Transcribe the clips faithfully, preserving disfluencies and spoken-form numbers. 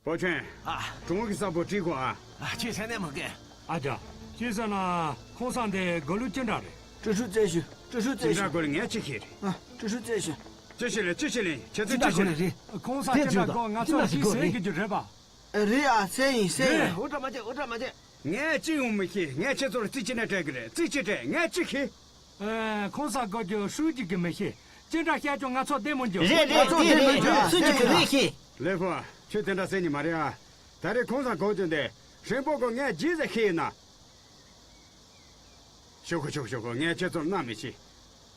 ཨོ་ཆེན། ཨ། གྲོང་གི་གསར་པོ་བྲིས་གོ་ཨ། ཨ། ཁྱོད་ཟེར་ནས་མ་གི། ཨ་ཅག་ཁྱོད་ཟེར་ན་ཁོང་ས་འདི་དགོས་ལུགས་ཅི་འདྲ་རེད། ཀྲུ་ཧྲུ་རྩེ་ཞུ། ཀྲུ་ཧྲུ་རྩེ་ཞུ། ཅི་འདྲ་དགོས་ལུགས་ངས་ཅི་ཤེས་རེད། ཨ། ཀྲུ་ཧྲུ་རྩེ་ཞུ། ཅི་ཤེས་ལེ་ཅི་ཤེས་ལེ། ཁྱེད་ཚོས་ཅི་ཤེས་ལེ། ཁོང་ས་ཅི་འདྲ་དགོས་ང་ཚོ་ཅི་ཟེར་གི་རྒྱུ་རེད་པ། རེད་ཨ། ཟེར་ཡིན་ཟེར་ཡིན། འུ་དྲ་མ་བྱེད། འུ་དྲ་མ་བྱེད། ངས་ཅི་ཡང་མི་ཤེས། ངས་ཁྱེད་ཚོར་རྩིས་ཅི་ནས་སྤྲད་གི་རེད། རྩིས་ཅི་སྤྲད། ངས་ཅི་ཤེས། ཨེ། ཁོང་ས་དགོས་རྒྱུ་ཧྲུའུ་ཅི་གིས་མི་ཤེས། ཅི་འདྲ་བཤད་ཀྱང་ང་ཚོ་བདེ་མོ་འགྱོ། རེད་རེད། ང་ཚོ་བདེ་མོ་འགྱོ། སུ་ཅི་གིས་མི་ཤེས། ལེ་ཧྥུ། ཁྱོད་དེ་འདྲ་ཟེར་ནི་མ་རེད་ཨ། ད་རེས་ཁོང་ས་དགོས་རྒྱུ་འདི་ཧྲིན་པོ་གིས་ངས་རྗེས་ཟ་ཤེས་ཡིན་ན། ཤོག་གོ་ཤོག་ཤོག་གོ། ངས་ཁྱེད་ཚོར་མནའ་མི་བྱེད།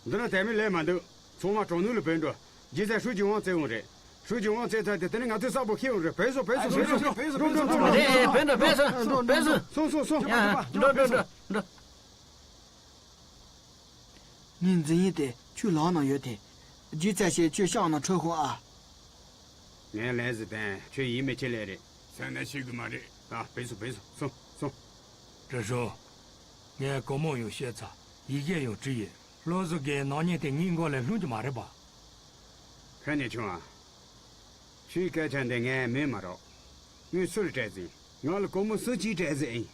འདི་ན་དེ་མིན་ལས་མ་འདུག་ཚང་མ་གྲོང་ནུབ་ལ་བུད་འགྲོ། རྗེས་ཟ་ཧྲུའུ་ཅི་ཝང་བཙལ་འོང་རེད། ཧྲུའུ་ཅི་ཝང་བཙལ་ཚར་དུས་དེ་ནས་ང་ཚོས་གསལ་པོ་ཤེས་འོང་རེད། བུད་སོང་བུད་སོང་བུད་སོང་། འགྲོ་འགྲོ་འགྲོ་འགྲོ། རེད་རེད། བུད་འགྲོ་བུད་སོང་བུད་སོང་བུད་སོང་། སོང་སོང་སོང་། ཡ། འགྲོ་འགྲོ་འགྲོ་འགྲོ། ངའི་འཛིན་ཡིག་དེ་ཁྱོད་ལག་ནང་ཡོད་དེ། རྗེས་ཚ་ཞེས་ཁྱོད་ཤག་ནང་འཕྲོད་ཤོག་ཨ། ངས་ལན་ཟིག་བསྟན། ཁྱོད་ཡིད་མི་ཆེས་ལེ་རེད། སེམས་ནས་ཤེས་གི་མ་རེད། ཨ། བུད་སོང་བུད་སོང་། སོང་སོང་། ཀྲུའུ་ཧྲུའུ། ངས་སྒོར་མོ་ཡང་བཤད་ཚར། ཡི་གེ་ཡང་བྲིས་ཡོད། སློབ་གསོ་གི་ནག་ཉེས་དེ་ངའི་མགོ་ལ་ལྷུང་རྒྱུ་མ་རེད་པ། ཁ་ནས་ཆུང་ཨ། ཁྱོའི་སྐད་ཆ་འདི་ངས་མིན་མ་རོགས། ངས་སུ་ལ་སྤྲད་ཟིན། ང་ལ་སྒོར་མོ་སུ་གཅིག་སྤྲད་ཟིན་ཨིན།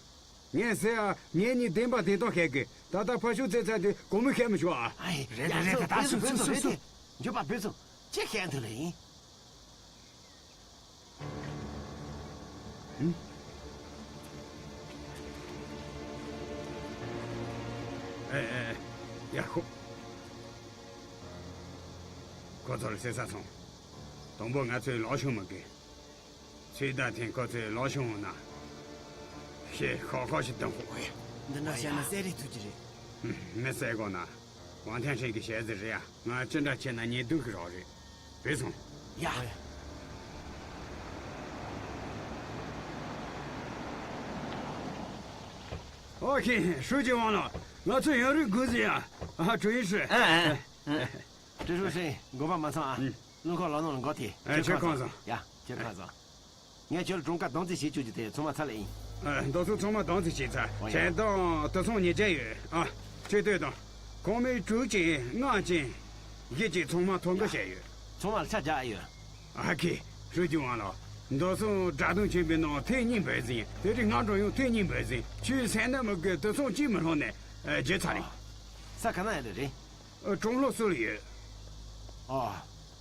ངས་ཟེར་ཨ། ངེད་གཉིས་བདེན་པ་བདེན་སྟངས་བཤད་གི། ད་ལྟ་ཕ་ཤུལ་རྩེ་ཚར་དུས་སྒོར་མོ་བཤད་མི་ཆོག་ཨ། ཨ་ཡེ། རེད་རེད་རེད། ད་ད་སུ་སུ་སུ་སུ། འགྱོད་པ་བུད་སོང་། ཅི་བཤད་འདུག་ལེ་ཡིན། ཨེ་ཨེ། ཡ་ཧོ། ཁོ་ཚོ་ལ་ཟེར་ས་སོང་། དང་པོ་ང་ཚོས་ལག་ཤོང་མི་དགོས། ཚེ་བདག་ཐེངས་ཁོ་ཚོས་ལག་ཤོང་འོང་ན། ཞེས་ཁོག་ཁོག་ཞིག་གཏོང་དགོས། འདི་འདྲ་བཤད་ན་གསད་རེས་ཐུབ་ཀྱི་རེད། མི་གསད་དགོས་ན། ཝང་ཐན་ཧྲེང་གི་ཞལ་ཟས་རེད་ཡ། ང་ཅི་འདྲ་བྱས་ན་ཉེས་རྡུང་གི་རོགས་རེད། བུད་སོང་། ཡ། ཨོ་ཁེ། ཧྲུའུ་ཅི་ཝང་ལགས། ང་ཚོ་ཡང་རུས་དགོས་ཟེར་ཡ། ཨ། ཀྲུའུ་ཡིན་ཧྲི། ཨ་ཨ་ཨ། ཀྲུའུ་ཧྲུའུ་ཧྲི། དགོངས་པ་མ་ཚོམ་ཨ། ཨུ། རླུང་ཁོག་ལག་ནང་ལ་འགོ་དེ། ཨ། ཁྱེད་ཁོང་ཚོ། ཡ། ཁྱེད་ཁོང་ཚོ། ངས་ཁྱོད་ལ་གྲངས་ཀ་དམ་འཛིན་བྱེད་བཅུག་རྒྱུ་དེ་ཚང་མ་ཚར་ལེ་ཡིན། ཨ། འདི་ཚོ་ཚང་མ་དམ་འཛིན་བྱས་ཚར། ཨོ་ཡ། ཞལ་འདང་དུད་ཚང་ཉེས་ཅན་ཡོད་ཨ། ཆེ་བསྟོད་དང་། ཁོང་མོའི་གྲུ་གཅིག་རྔ་གཅིག་གཞས་གཅིག་ཚང་མ་ཐོ་འགོད་བྱས་ཡོད། ཚང་མ་ལ་ཆ་བཞག་ཡོད། ཨ་ཁེ། ཧྲུའུ་ཅི་ཝང་ལགས། འདི་ཚོ་དྲག་རྡུང་ཆེན་པོའི་ནང་ཐེངས་གཉིས་འབོད་ཟིན། དེ་རིང་ང་འགྲོ་ཡོང་ཐེངས་གཉིས་འབོད་ཟིན། ཁྱོད་སེམས་ནད་མི་དགོས། དུད་ཚང་གཅིག་མི་ལྷོང་ནས་བརྗེད་ཚར་རེད། ས་ག་ན་ཡོད་རེད། ཨ། གྲོང་ལྷོ་སུ་ལ་ཡོད། ཨོ།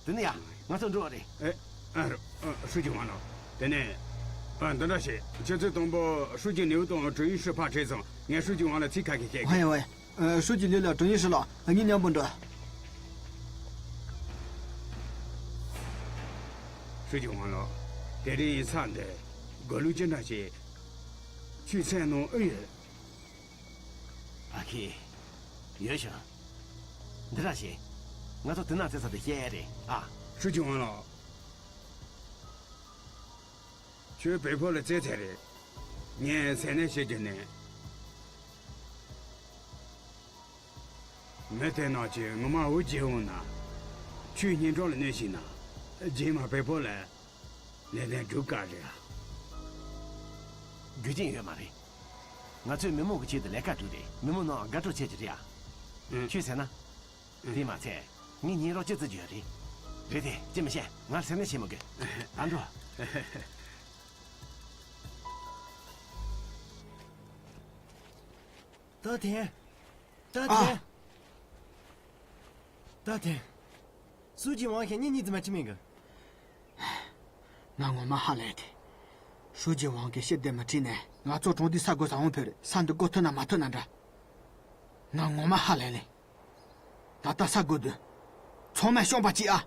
དེ་ནི་ཡ། ང་ཚོ་འགྲོ་བ་རེད། ཨེ། ཨ་རོ། ཨ། ཧྲུའུ་ཅི་ཝང་ལགས། དེ་ནས། ཨ། འདི་འདྲ་བྱེད། ཁྱེད་ཚོས་དང་པོ་ཧྲུའུ་ཅི་ནེའུ་དང་ཀྲུའུ་ཡིན་ཧྲི་ཕར་ཁྲིད་སོང་། ངས་ཧྲུའུ་ཅི་ཝང་ལ་ཚིག་ཁ་ཤས་བཤད་གི། ཝེ་ཝེ། ཨ། ཧྲུའུ་ཅི་ནེའུ་ལགས། ཀྲུའུ་ཡིན་ཧྲི་ལགས། ང་གཉིས་མཉམ་པོ་འགྲོ། ཧྲུའུ་ཅི་ཝང་ལགས། དེ་རིང་ཡིན་ས་འདི་དགོས་ལུགས་ཅི་འདྲ་ཞིག་ཁྱོད་སེམས་ནང་ཨེ་ཡོད། ཨ་ཁེ། ཡོད་ཤག་འདི་ར་ཞིག་ང་ཚོ་དེ་ན་བཙལ་ས་དེ་བཤད་ཡ་རེད་ཨ། ཧྲུའུ་ཅི་ཝང་ལགས། ཁྱོད་བལ་པོ་ལ་བཙལ་ཚར་རེད། ངས་ཟེར་ནས་བཤད་རྒྱུ་ནི། མི་དེ་ནང་གི་ངོ་མ་འུ་བརྗེད་འོང་ན། ཁྱོད་སྙིང་གྲོགས་ལ་གནོད་ཤེས་ན། རྗེས་མ་བལ་པོ་ལ་ལས་དོན་སྒྲུབ་དཀའ་རེད་ཨ། རྒྱུ་རྐྱེན་ཡོད་མ་རེད། ང་ཚོས་མི་མང་གི་ཆེད་དུ་ལས་ཀ་སྒྲུབ་རེད། མི་མང་ནང་དགའ་སྤྲོ་བྱེད་ཀྱི་རེད་ཨ། ཨང་། ཁྱོད་ཟེར་ན། ཨང་། དེ་མ་ཚད། ངས་ཉིན་རོགས་ཅི་བརྩི་རྒྱུ་ཡོད་རེད། རེད་དེ་ཅི་མི་ཤེས། ང་ཟེར་ན་བྱེད་མི་དགོས། ད་འགྲོ། ད་དེ། ད་དེ། ཨ། ད་དེ། སུའུ་ཅི་ཝང་ཁྱེད་གཉིས་གཉིས་ཙམ་མ་ཅི་མིན་གི། ང་ངོ་མ་ཧ་ལས་ཏེ། ཧྲུའུ་ཅི་ཝང་གིས་ཤི་བདེ་མི་ཁྲིད་ནས་ང་ཚོ་གྲོང་སྡེའི་ས་དགོས་ས་འོང་ཕེབས་རེད། ས་འདི་དགོས་ཐུབ་ན་མ་ཐུབ་ན་འདྲ། ང་ངོ་མ་ཧ་ལས་ལེ། ད་ལྟ་ས་དགོས་དུས། ཚང་མས་ཤོང་པ་གཅིག་ཨ།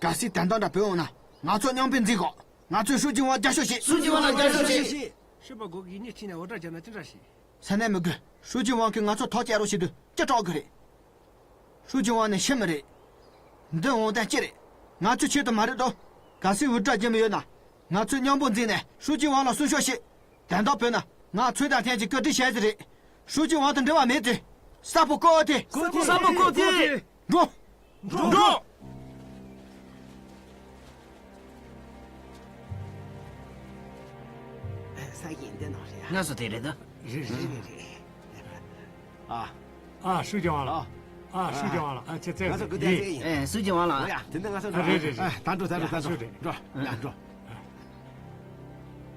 གལ་སྲིད་དོན་དག་འདྲ་བུད་འོང་ན་ང་ཚོ་མཉམ་པོ་འཛིང་གོ། ང་ཚོས་ཧྲུའུ་ཅི་ཝང་རྒྱབ་སྐྱོར་བྱེད། ཧྲུའུ་ཅི་ཝང་ལ་རྒྱབ་སྐྱོར་བྱེད། ཤི་བ་དགོས་གི་ཉེས་ཁྲིད་ནས་འུར་སྒྲ་བརྒྱབ་ན་ཅི་འདྲ་ཞིག་ཟེར་ནས་མི་དགོས། ཧྲུའུ་ཅི་ཝང་གིས་ང་ཚོ་ཐག་བཅད་རོགས་བྱེད་དུས་ཅི་སྐྲག་གི་རེད། ཧྲུའུ་ཅི་ཝང་ནི་ཤི་མི་རེད། འདི་འོང་དོན་ཅི་རེད། ང་ཚོའི་ཆེད་དུ་མ་རེད་དོ། གལ་སྲིད་འུར་སྒྲ་རྒྱབ་མི་ཡོད་ན། ང་ཚོས་མཉམ་པོ་འཛིང་ནས་ཧྲུའུ་ཅི་ཝང་ལ་གསོལ་ཤོག་བྱེད། དོན་དག་བུད་ན་ང་ཚོས་དང་ལྷན་གྱིས་བཀོད་སྒྲིག་བྱས་ཟིན་རེད། ཧྲུའུ་ཅི་ཝང་དང་འབྲེལ་བ་མེད་ཚེ། གསལ་པོ་བཀོད་དེ། གསལ་པོ་བཀོད་དེ། འགྲོ། འགྲོ། འགྲོ། ས་ཡིན་འདི་ནང་རེད་ཨ། ང་ཚོ་དེ་རེད་ད། རེད་རེད་རེད་རེད། ཨ། ཨ། ཧྲུའུ་ཅི་ཝང་ལགས། ཨ། ཧྲུའུ་ཅི་ཝང་ལགས། ཨ། ཁྱེད་ཚོས་ང་ཚོ་སྐུ་ཡིན། ཨེ། ཧྲུའུ་ཅི་ཝང་ལགས། ཨ་ཡ། དེ་ནས་ང་ཚོ་འགྲོ། ཨ། རེད་རེད་རེད། ཨ། ད་འགྲོ་ད་འགྲོ་ད་འགྲོ། ཡ། འགྲོ། ཡ། འགྲོ།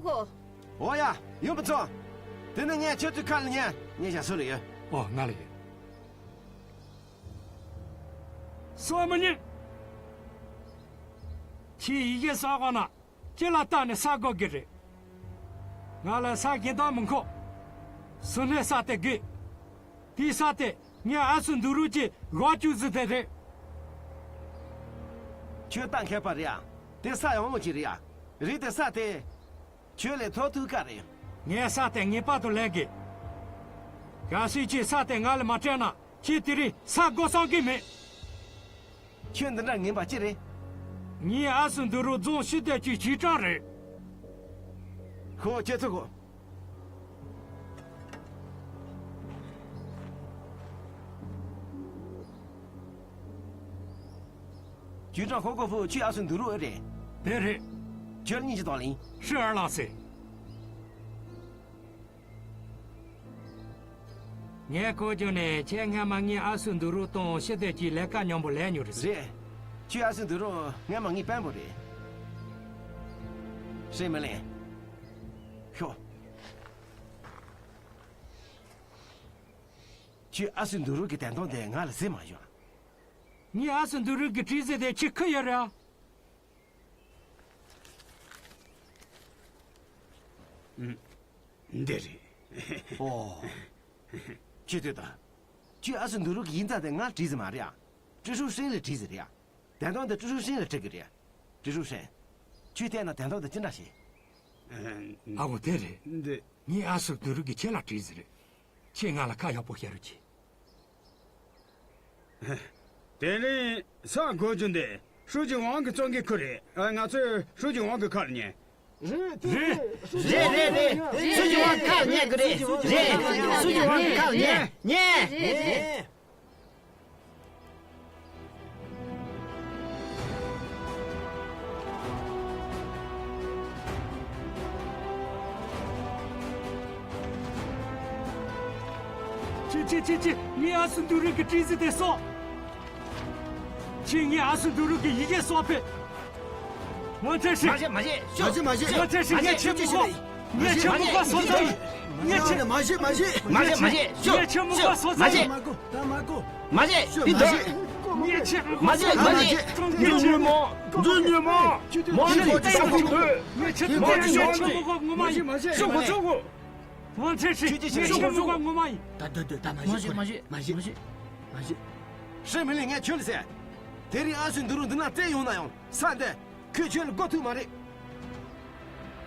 ཚུགས་གོ། འོ་ཡ། ཡུམ་བུ་ཚོ། དེ་ནི་ངས་ཁྱེད་ཚོའི་ཁ་ལ་ཉན། ཉན་བཞག་སུ་ལ་ཡོད། ཨོ། ང་ལ་ཡོད། སོ་མི་ཉན། ཁྱེད་ཡི་གེ་གསར་པ་ན་ཅི་ལ་བལྟས་ནས་ས་དགོས་ཀྱི་རེད། ང་ལ་ས་གཞན་དག་མི་མཁོ། སུ་ནས་ས་དེ་དགོས། དེའི་ས་དེ་ངའི་ཨ་སུ་འདུག་རུག་གིས་དགག་བཅུག་ཟིན་དེ་རེད། ཁྱོད་ལྟ་མཁས་པ་རེད་ཡ། དེ་ས་ཡག་མོ་ཅིག་རེད་ཡ། རེད་དེ་ས་དེ། ཁྱོད་ལས་ཐོབ་ཐུབ་ཀ་རེད། ངས་ས་དེ་ངེས་པར་དུ་ལེན་དགོས། གལ་སྲིད་ཁྱེད་ས་དེ་ང་ལ་མ་སྤྲད་ན་ཁྱེད་དེ་རིང་ས་དགོས་བསམ་གི་མེད། ཁྱོད་འདི་འདྲ་ངན་པ་ཅི་རེད། ངའི་ཨ་སུ་འདུག་རུག་རྫོང་སྤྱི་བདེ་ཅུས་ཅུས་ཀྲང་རེད། ཁོ་ཁྱེད་ཚོ་གོ། ཅུས་ཀྲང་ཧོ་ཀོ་ཧྥུ་ཁྱོད་ཨ་སུ་འདུག་རུག་ཨེ་རེད། དེ་རེད། ཁྱོད་གཉིས་ཀྱི་དོགས་ལན། ཧྲི་ཨར་ལགས་སེ། ངས་གོ་རྒྱུ་ནས་ཁྱེད་སྔ་མ་ངའི་ཨ་སུ་འདུག་རུག་དང་སྤྱི་བདེ་ཅུས་ལས་ཀ་མཉམ་པོ་ལས་མྱོང་རེད། རེད། ཁྱོད་ཨ་སུ་འདུག་རུག་སྔ་མ་ངའི་དཔོན་པོ་རེད། ཧྲི་མི་ལེན། ཤོག་ཁྱོད་ཨ་སུ་འདུག་རུག་གི་དན་ཐོག་དེ་ང་ལ་ཟེར་མ་བྱུང་། ངའི་ཨ་སུ་འདུག་རུག་གི་བྲིས་ཟེར་དེ་ཁྱེད་ཁུར་ཡོད་རེད་ཨ། འདི་རེད། ཨོ། ཁྱོད་ལྟོས་དང་། ཁྱོད་ཨ་སུ་འདུག་རུག་གི་ཡིག་ཚང་དེ་ང་བྲིས་ཟིན་མ་རེད་ཨ། ཀྲི་ཧྲུའུ་ཧྲེང་ལ་བྲིས་ཟིན་རེད་ཨ། དན་ཐོག་དེ་ཀྲི་ཧྲུའུ་ཧྲེང་ལ་སྤྲད་གི་རེད། ཀྲི་ཧྲུའུ་ཧྲེང་། ཁྱོད་བལྟས་ན་དན་ཐོག་དེ་ཅི་འདྲ་ཞིག་ཨ་འོ་དེ་རེད། འདི། ངའི་ཨ་སུ་འདུག་རུག་གིས་ཁྱེད་ལ་བྲིས་ཟིན་རེད། ཁྱེད་ང་ལ་ཁ་ཡག་པོ་བཤད་རོགས་གྱིས། དེ་རིང་ས་སྒོ་རྒྱུ་འདི་ཧྲུའུ་ཅི་ཝང་གི་བཙོན་གྱི་ཁུལ་རེད། ཨ། ང་ཚོས་ཧྲུའུ་ཅི་ཝང་གི་ཁ་ལ་ཉན། རེད་རེད་རེད། ཧྲུའུ་ཅི་ཝང་ཁ་ལ་ཉན་གི་རེད། རེད། ཧྲུའུ་ཅི་ཝང་ཁ་ལ་ཉན། ཉན། རེད་རེད། ཁྱེད། ཁྱེད། ཁྱེད། ཁྱེད། ངའི་ཨ་སུ་འདུ་རུ་གི་ཊི་སི་དེ་སོགས། ཁྱེད། ངའི་ཨ་སུ་འདུ་རུ་གི་ཡི་གེ་སོགས་ཕེབས། ཝང་ཐེ་ཧྲི། མ་བྱེད། མ་བྱེད། ཤོག་མ་བྱེད། མ་བྱེད། ཝང་ཐེ་ཧྲི། ངས་ཁྱེད་མི་དགོས། ངས་ཁྱེད་མི་དགོས། སོ་ཙང་། ངས་ཁྱེད། མ་བྱེད། མ་བྱེད། མ་བྱེད། ཤོག་ངས་ཁྱེད་མི་དགོས། སོ་ཙང་། མ་བྱེད། མ་བྱེད། ཤོག་མ་བྱེད། ངས་ཁྱེད་མི་དགོས། མ་བྱེད། མ་བྱེད། ངས་ཁྱེད་མི་དགོས། ངས་ཁྱེད་མི་དགོས། ངས་ཁྱེད་མི་དགོས། ངས་ཁྱེད་མི་དགོས། ངས་ཁྱེད་མི་དགོས། ངས་ཁྱེད་མི་དགོས། ངས་ཁྱེད་མི་དགོས། ངས་ཁྱེད་མི་དགོས། ངས་ཁྱེད་མི་དགོས། ཝང་ཐེ་ཧྲི། ཁྱེད་ཀྱིས་ངས་ཁྱེད་མི་དགོས། ངོ་མ་ཡིན། ད་ད་ད་ད་མ་བྱེད། མ་བྱེད། མ་བྱེད། མ་བྱེད། ཧྲི་མི་ལི། ངས་ཁྱོད་ལ་ཟེར། དེ་རིང་ཨ་སུ་འདུ་རུ་འདི་ན་བཙལ་ཡོང་ན་ཡང་ས་འདི་ཁོས་ཁྱོད་ལ་བགོ་ཐུབ་མ་རེད།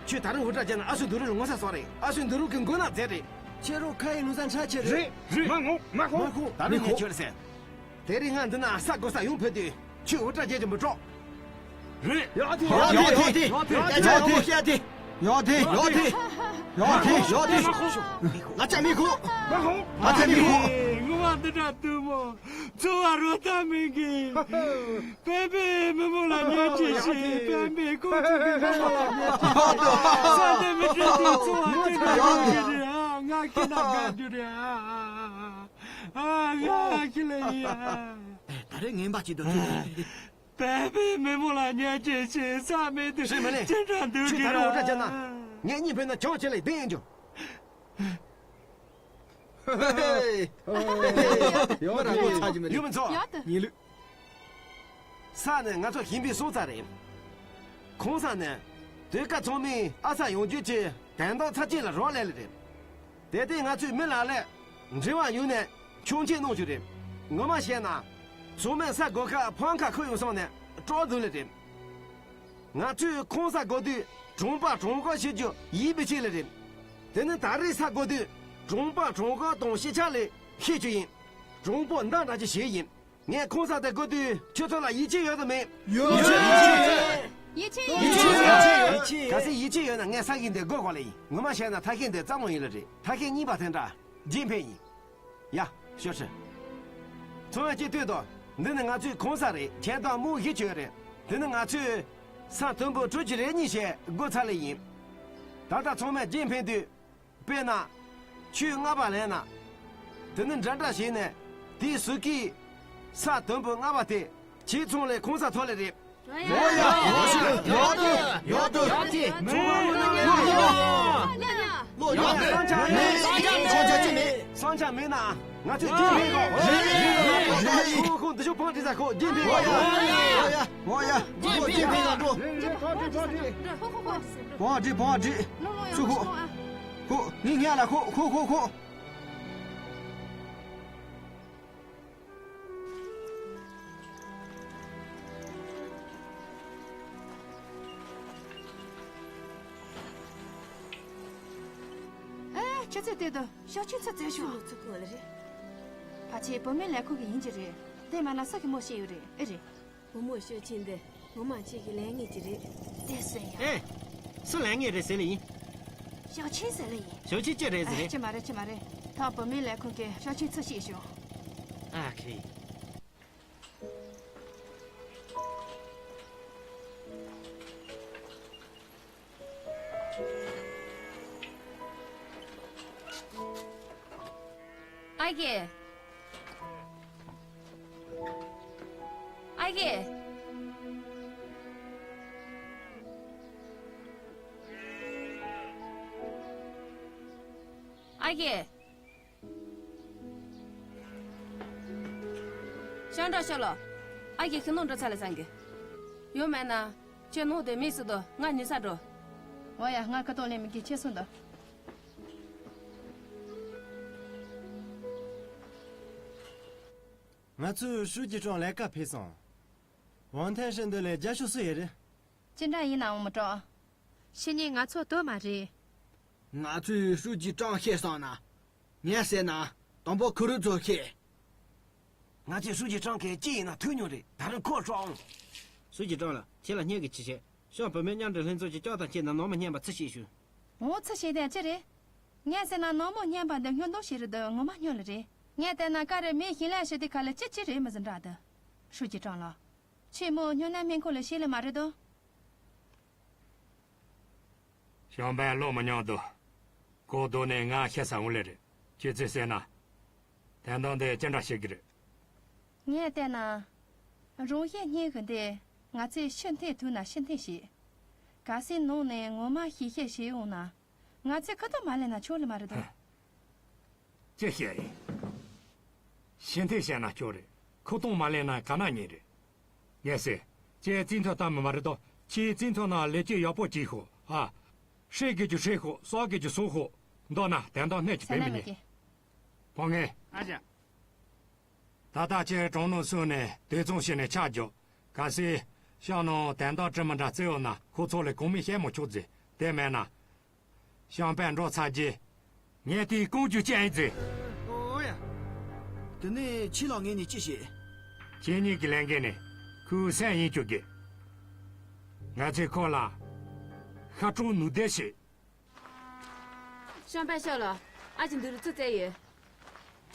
ཁྱོད་ད་རུང་འུར་སྒྲ་བརྒྱབ་ན་ཨ་སུ་འདུ་རུ་ལ་ངོ་ཚ་སོང་རེད། ཨ་སུ་འདུ་རུ་གི་མགོ་ན་རྫས་རེད། ཁྱེད་རང་ཁ་ཡི་ལུང་ས་འཕྲལ་ཆེ་རེད། རེད། རེད། མ་ངོ་། མ་ཁོ། མ་ཁོ། ད་རུང་ངས་ཁྱོད་ལ་ཟེར། དེ་རིང་ང་འདི་ན་ས་སྒོ་ས་ཡོང་ཕོད་དུས་ཁྱོད་འུར་སྒྲ་བརྒྱབ་ཀྱི་མི་སྐྲག་རེད། ཡོད་དེ། ཡོད་དེ། ཡོད་དེ། ཡོད་དེ། ཡོད་དེ། ང་ཅག་མི་ཁུག། ང་ཅག་མི་ཁུག། ང་ཅག་མི་ཁུག། ངོ་མ་འདི་འདྲ་དུ་མོ། འཚོ་བ་རོལ་ཐབས་མེད་གི། སྤེན་པའི་མི་མོ་ལ་ཉན་ཅི་ཞིག་སྤེན་པའི་ཁོ་ཚོ་གི་མི་མོ་ལ་ཉན་ཅི་ཞིག་ས་ནས་མི་སྤྲད་དུ་འཚོ་བ་སྐྱིད་པོ་ཡོང་གི་རེད། ཨ། ང་ཁྱི་ན་དགའ་རྒྱུ་རེད། ཨ། ཨ། ང་ཁྱི་ལ་ཡིན། ཨ། ད་རེས་ངན་པ་ཅིག་འདུག་སྤེན་པའི་མི་མོ་ལ་ཉན་ཅི་ཞིག་ས་མེད་དུ་ཧྲི་མི་ལི། ཅི་འདྲ་འདུག་ཁྱོད་ད་རུང་འུར་སྒྲ་བརྒྱབ་ན། ངས་གཉིད་ཕེབས་ན་ཆང་ཁྱེར་ལ་བསྟན་ཡིན་རྒྱུ། ཡོད་ར་ངོ་ཚ་གི་མི་རེད། ཡུམ་ཚོ། ཡོད་དོ། ཉི་ལུས། ས་ནི་ང་ཚོ་ཞིང་པའི་སྲོག་རྩ་རེད། གོང་ས་ནི་དུས་སྐབས་ཚང་མའི་ཨ་ས་ཡོང་རྒྱུ་གྱི་དན་རྟགས་ཚབས་ཆེན་ལ་རག་ལས་ལེ་རེད། དེ་ལྟས་ང་ཚོའི་མི་ལ་ལས་འབྲེལ་བ་ཡོང་ནས་ཆོག་མཆན་གནང་རྒྱུ་རེད། ངོ་མ་བཤད་ན། ཚང་མས་ས་སྒོ་ཁ་ཕམ་ཁ་ཁུར་ཡོང་སོང་ནས་སྐྲག་འདུག་ལེ་རེད། ང་ཚོས་གོང་ས་དགོས་དུས་གྲོང་པ་གྲོང་ཁོག་བྱེད་རྒྱུ་ཡིད་བྱེད་ལེ་རེད། དེ་ནི་ད་རེས་ས་དགོས་དུས་གྲོང་པ་གྲོང་ཁོག་དང་ཤེས་བྱ་ལས་ཤེས་རྒྱུ་ཡིན། གྲོང་པོ་འདང་འདྲ་ཅིག་བྱེད་ཡིན། ངས་གོང་ས་དེ་དགོས་དུས་ཁྱོད་ཚོ་ལ་ཡིད་ཆེས་ཡོད་དམ་མེད། ཡོད། ཡིད་ཆེས་ཡོད། ཡིད་ཆེས་ཡོད། ཡིད་ཆེས་ཡོད། ཡིད་ཆེས་ཡོད། གལ་སྲིད་ཡིད་ཆེས་ཡོད་ན་ངས་ས་ཞིང་དེ་དགོས་གོ་ལེ་ཡིན། ངོ་མ་བཤད་ན་ཐ་ཤལ་འདི་གཙང་མོ་ཡིན་ལེ་རེད། ཐ་ཤལ་རྙིང་པ་དེ་འདྲ་རྗེས་ཕན་ཡིན། ཡ། ཤོད་ཤི། ཚོང་བ་གཅིག་ལྟོས་དང་། འདི་ནི་ང་ཚོའི་གོང་ས་རེད། ཁྱེད་དང་མོ་གཞི་ཁྱོད་རེད། འདི་ནི་ང་ཚོས་ས་དུམ་བུ་དྲུག་ཅུ་རེ་གཉིས་བྱས་དགོས་ཚར་ལེ་ཡིན། ད་ལྟ་ཚང་མས་རྗེས་ཕན་དུས། དཔེར་ན། ཆུ་ལྔ་པ་ལེན་ན། དེ་ནི་འདྲ་འདྲ་བྱས་ནས་དེའི་ཟུར་གྱི་ས་དུམ་བུ་ལྔ་པ་དེ་ཁྱེད་ཚང་ལས་གོང་ས་ཐོག་ལེ་རེད། ཡོད་ཡ། ཡོད་དོ། ཡོད་དོ། ཡོད་དེ། ཚོང་བ་ངོ་ན་ལོ་ཡོད། ལོ་ཡོད་དེ། ས་ཆ་མེད། ས་ཆ་མེད། ས་ཆ་མེད་ན་ང་ཚོས་རྗེས་ཕན་གོ། རེད་རེད། ཁོ་ཁོ་འདི་ཤོག་ཕང་ཁྲི་ས་ཁོ་རྗེས་ཕན་གོ། ཡོད་ཡ། ཡོད་ཡ། ཁོ་རྗེས་ཕན་གོ། ཕང་ཁྲི་ཕང་ཁྲི། ཕང་ཁྲི་ཕང་ཁྲི། ཁོ་ཁོ་ཁོ། ཕང་ཁྲི་ཕང་ཁྲི། ལོ་ལོ་ཡང་ཁོ་ཁོ། ཁོ། ངས་ངས་ལ་ཁོ་ཁོ་ཁོ་ཁོ། ཨེ། ཁྱེད་ཚོས་བལྟས་དང་། ཤོག་ཆེན་ཚོ་བཙལ་ཤོག་ལོ་ཚོད་གོ་ལ་རེད། ཕལ་ཆེར་བུད་མེད་ལས་ཁུངས་ཀྱི་ཡིན་གྱི་རེད། དེ་མ་ན་ས་གི་མོ་ཤེས་ཡོད་རེད། ཨེ་རེད། བུ་མོ་ཤོག་ཆེན་འདི་ངོ་མ་ཁྱེད་ཀྱི་ལས་ངན་གྱི་རེད། དེ་སུ་ཡིན། ཨེ། སུ་ལས་ངན་རེད་ཟེར་ལེ་ཡིན། ཤོག་ཆེན་ཟེར་ལེ་ཡིན། ཤོག་ཆེན་ཅི་རེད་ཟེར། ཨ། ཅི་མ་རེད། ཅི་མ་རེད། ད་བུད་མེད་ལས་ཁུངས་ཀྱི་ཤོག་ཆེན་ཚུར་ཤེས་ཤོག་ཨ་ཁེ། ཨ་ཀེ། ཨ་ཀེ། ཨ་ཀེ། ཤང་ཀྲོའུ་ཤོ་ལོ། ཨ་ཀེ་ཁྱོད་ནང་འགྲོ་ཚར་ལེ་བསམ་གི། ཡོད་མེད་ན། ཁྱོད་ནང་དེ་མི་སུ་དོ་ང་ཉི་ས་འགྲོ། འོ་ཡ། ང་ཁ་ཏོང་ལེན་མི་དགེ་ཆེ་སོང་དོ། ང་ཚོའི་ཧྲུའུ་ཅི་ཀྲང་ལས་ཀ་ཕེབས་སོང་། ཝང་ཐན་ཧྲི་འདི་ལས་རྒྱབ་ཕྱོགས་སུ་ཡོད་རེད། ཅི་འདྲ་ཡིན་ནའང་མི་སྐྲག་ཕྱི་ཉིན་ང་ཚོ་སྡོད་མ་རེད། ང་ཚོའི་ཧྲུའུ་ཅི་ཀྲང་ཤེས་སོང་ན། ངས་ཟེར་ན། དང་པོ་ཁོ་རང་ཚོ་ཤེས། ང་ཚོས་ཧྲུའུ་ཅི་ཀྲང་གིས་ཅི་ཡིན་ན་ཐུག་མྱོང་རེད། ད་རུང་ཁོ་ཤོག་ཨང་། ཧྲུའུ་ཅི་ཀྲང་ལགས། ཁྱེད་ལ་སྙན་གི་ཅི་བྱེད། ཤང་བུད་མེད་མཉམ་འབྲེལ་ལྷན་ཚོགས་ཀྱི་ལྕགས་དང་བཅས་ན་ནང་མི་སྙན་པ་ཚུར་བཤད་ཞུ། འོ་ཚུར་བཤད་དེ་ཅི་རེད། ངས་ཟེར་ན་ནང་མི་སྙན་པ་འདི་སྔོན་འདོན་བྱེད་རེད་འདུག་ངོ་མ་སྨྱོ་ལེ་རེད། ངས་བལྟས་ན་ཀ་རེ་མི་ཞིང་ལས་ཞུ་དུས་ཁ་ལ་ཅི་ཅི་རེད་མི་ཟིན་འདྲ་འདུག་ཧྲུའུ་ཅི་ཀྲང་ལགས། ཁྱེད་མོ་སྨྱོ་ནད་སྨན་ཁང་ལ་བཤད་ལེ་མ་རེད་དོ། ཞང་པན་བློ་མི་ཉོག་འདུག་ཁོ་སྡོད་ནས་ང་ཤ་ཟ་འོང་ལེ་རེད། ཁྱེད་ཚོས་ཟེར་ན། དན་ཏང་འདི་ཅི་འདྲ་བྱེད་ཀྱི་རེད། ངས་བལྟས་ན། རང་བཞིན་སྙིང་གི་འདི་ང་ཚོས་ཕྱིར་འཐེན་ཐུབ་ན་ཕྱིར་འཐེན་བྱེད། གལ་སྲིད་ནང་ནས་ངོ་མ་ཞིབ་བཤེར་བྱེད་འོང་ན། ང་ཚོས་ཁ་གཏོང་མ་ལེན་ན་ཆོག་ལེ་མ་རེད་དོ། ཅི་བཤད་ཡིན། ཕྱིར་འཐེན་བྱས་ན་ཆོག་རེད། ཁ་གཏོང་མ་ལེན་ན་ག་ན་ཉེ་རེད། ངས་ཟེར། ཁྱེད་རྩིས་མཐོ་ལྟ་མི་མ་རེད་དོ། ཁྱེད་རྩིས་མཐོ་ན་ལས་བྱེད་ཡག་པོ་བྱེད་ཤོག་ཨ། ཧྲེ་གི་ཅུ་ཧྲེ་ཤོག་སོག་གི་ཅུ་སོག་ཤོག་མདོར་ན་དན་ཏང་སྣེ་གཅིག་བེད་མི་ཉན། ཕོ་ངན། ཨ་ཅག་ད་ལྟ་ཁྱེད་གྲོང་ནང་སོང་ནས་དེ་ཚོང་བྱས་ནས་ཆ་རྒྱོབ། གལ་སྲིད་ཤང་ནང་དན་ཏང་བཀྲིས་མི་འདྲ་བརྩི་འོང་ན་ཁོ་ཚོ་ལས་གོང་མའི་བཤད་མོ་ཆོག་ཟེར། དེ་མེད་ན། ཤང་པས་འགྲོ་ཚར་རྗེས། ངས་དེའི་ཀོང་ཇུ་ཅན་ཡིན་ཟེར། ཨོ་ཡ། དེ་ནས་ཁྱེད་ལ་ངས་ནི་ཅི་བྱེད། ཁྱེད་གཉིས་ཀྱི་ལས་འགན་ནི་ཁོའི་སེམས་ཡིན་བཅུག་གི། ང་ཚོས་ཁོ་ལ་ཤ་ཁྲག་ནུས་ལྡན་བྱེད། ཤང་པས་ཤོག་ལ། ཨ་ཅེ་འདི་རུ་ཙི་བཙལ་ཡོད།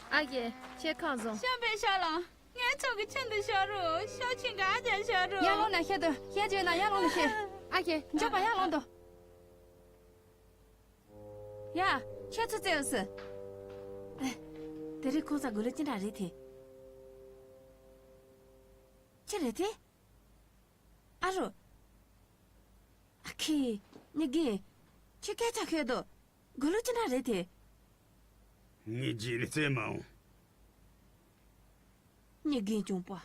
ཨ་ཡེ། ཁྱེད་ཁམས་བཟང་། ཤང་པས་ཤོག་ལ། ངའི་ཕྱོགས་ཀྱི་ཁྱིམ་དུ་ཤོག་རོགས། ཤོག་ཁྱིམ་གྱི་ཨ་ཅག་ཤོག་རོགས། ཡར་ལོངས་ན་ཤེས་དོ། ཤེས་བྱོས་ན་ཡར་ལོངས་ན་ཤེས། ཨ་ཁེ། མགྱོགས་པ་ཡར་ལོངས་དོ། ཡ། ཁྱེད་ཚོ་བཙལ་ཡོད་སི། ཨེ། དེ་རིང་ཁོང་ཚ་དགོས་ལོ་ཅི་འདྲ་རེད་དེ། ཅི་རེད་དེ། ཨ་རོ། ཨ་ཁེ། ཉི་གི། ཁྱེད་སྐད་ཆ་ཤོད་དོ། དགོས་ལོ་ཅི་འདྲ་རེད་དེ། ངས་རྗེས་ལ་བཙལ་མ་འོང་། ཉི་གི་གྱོང་པོ།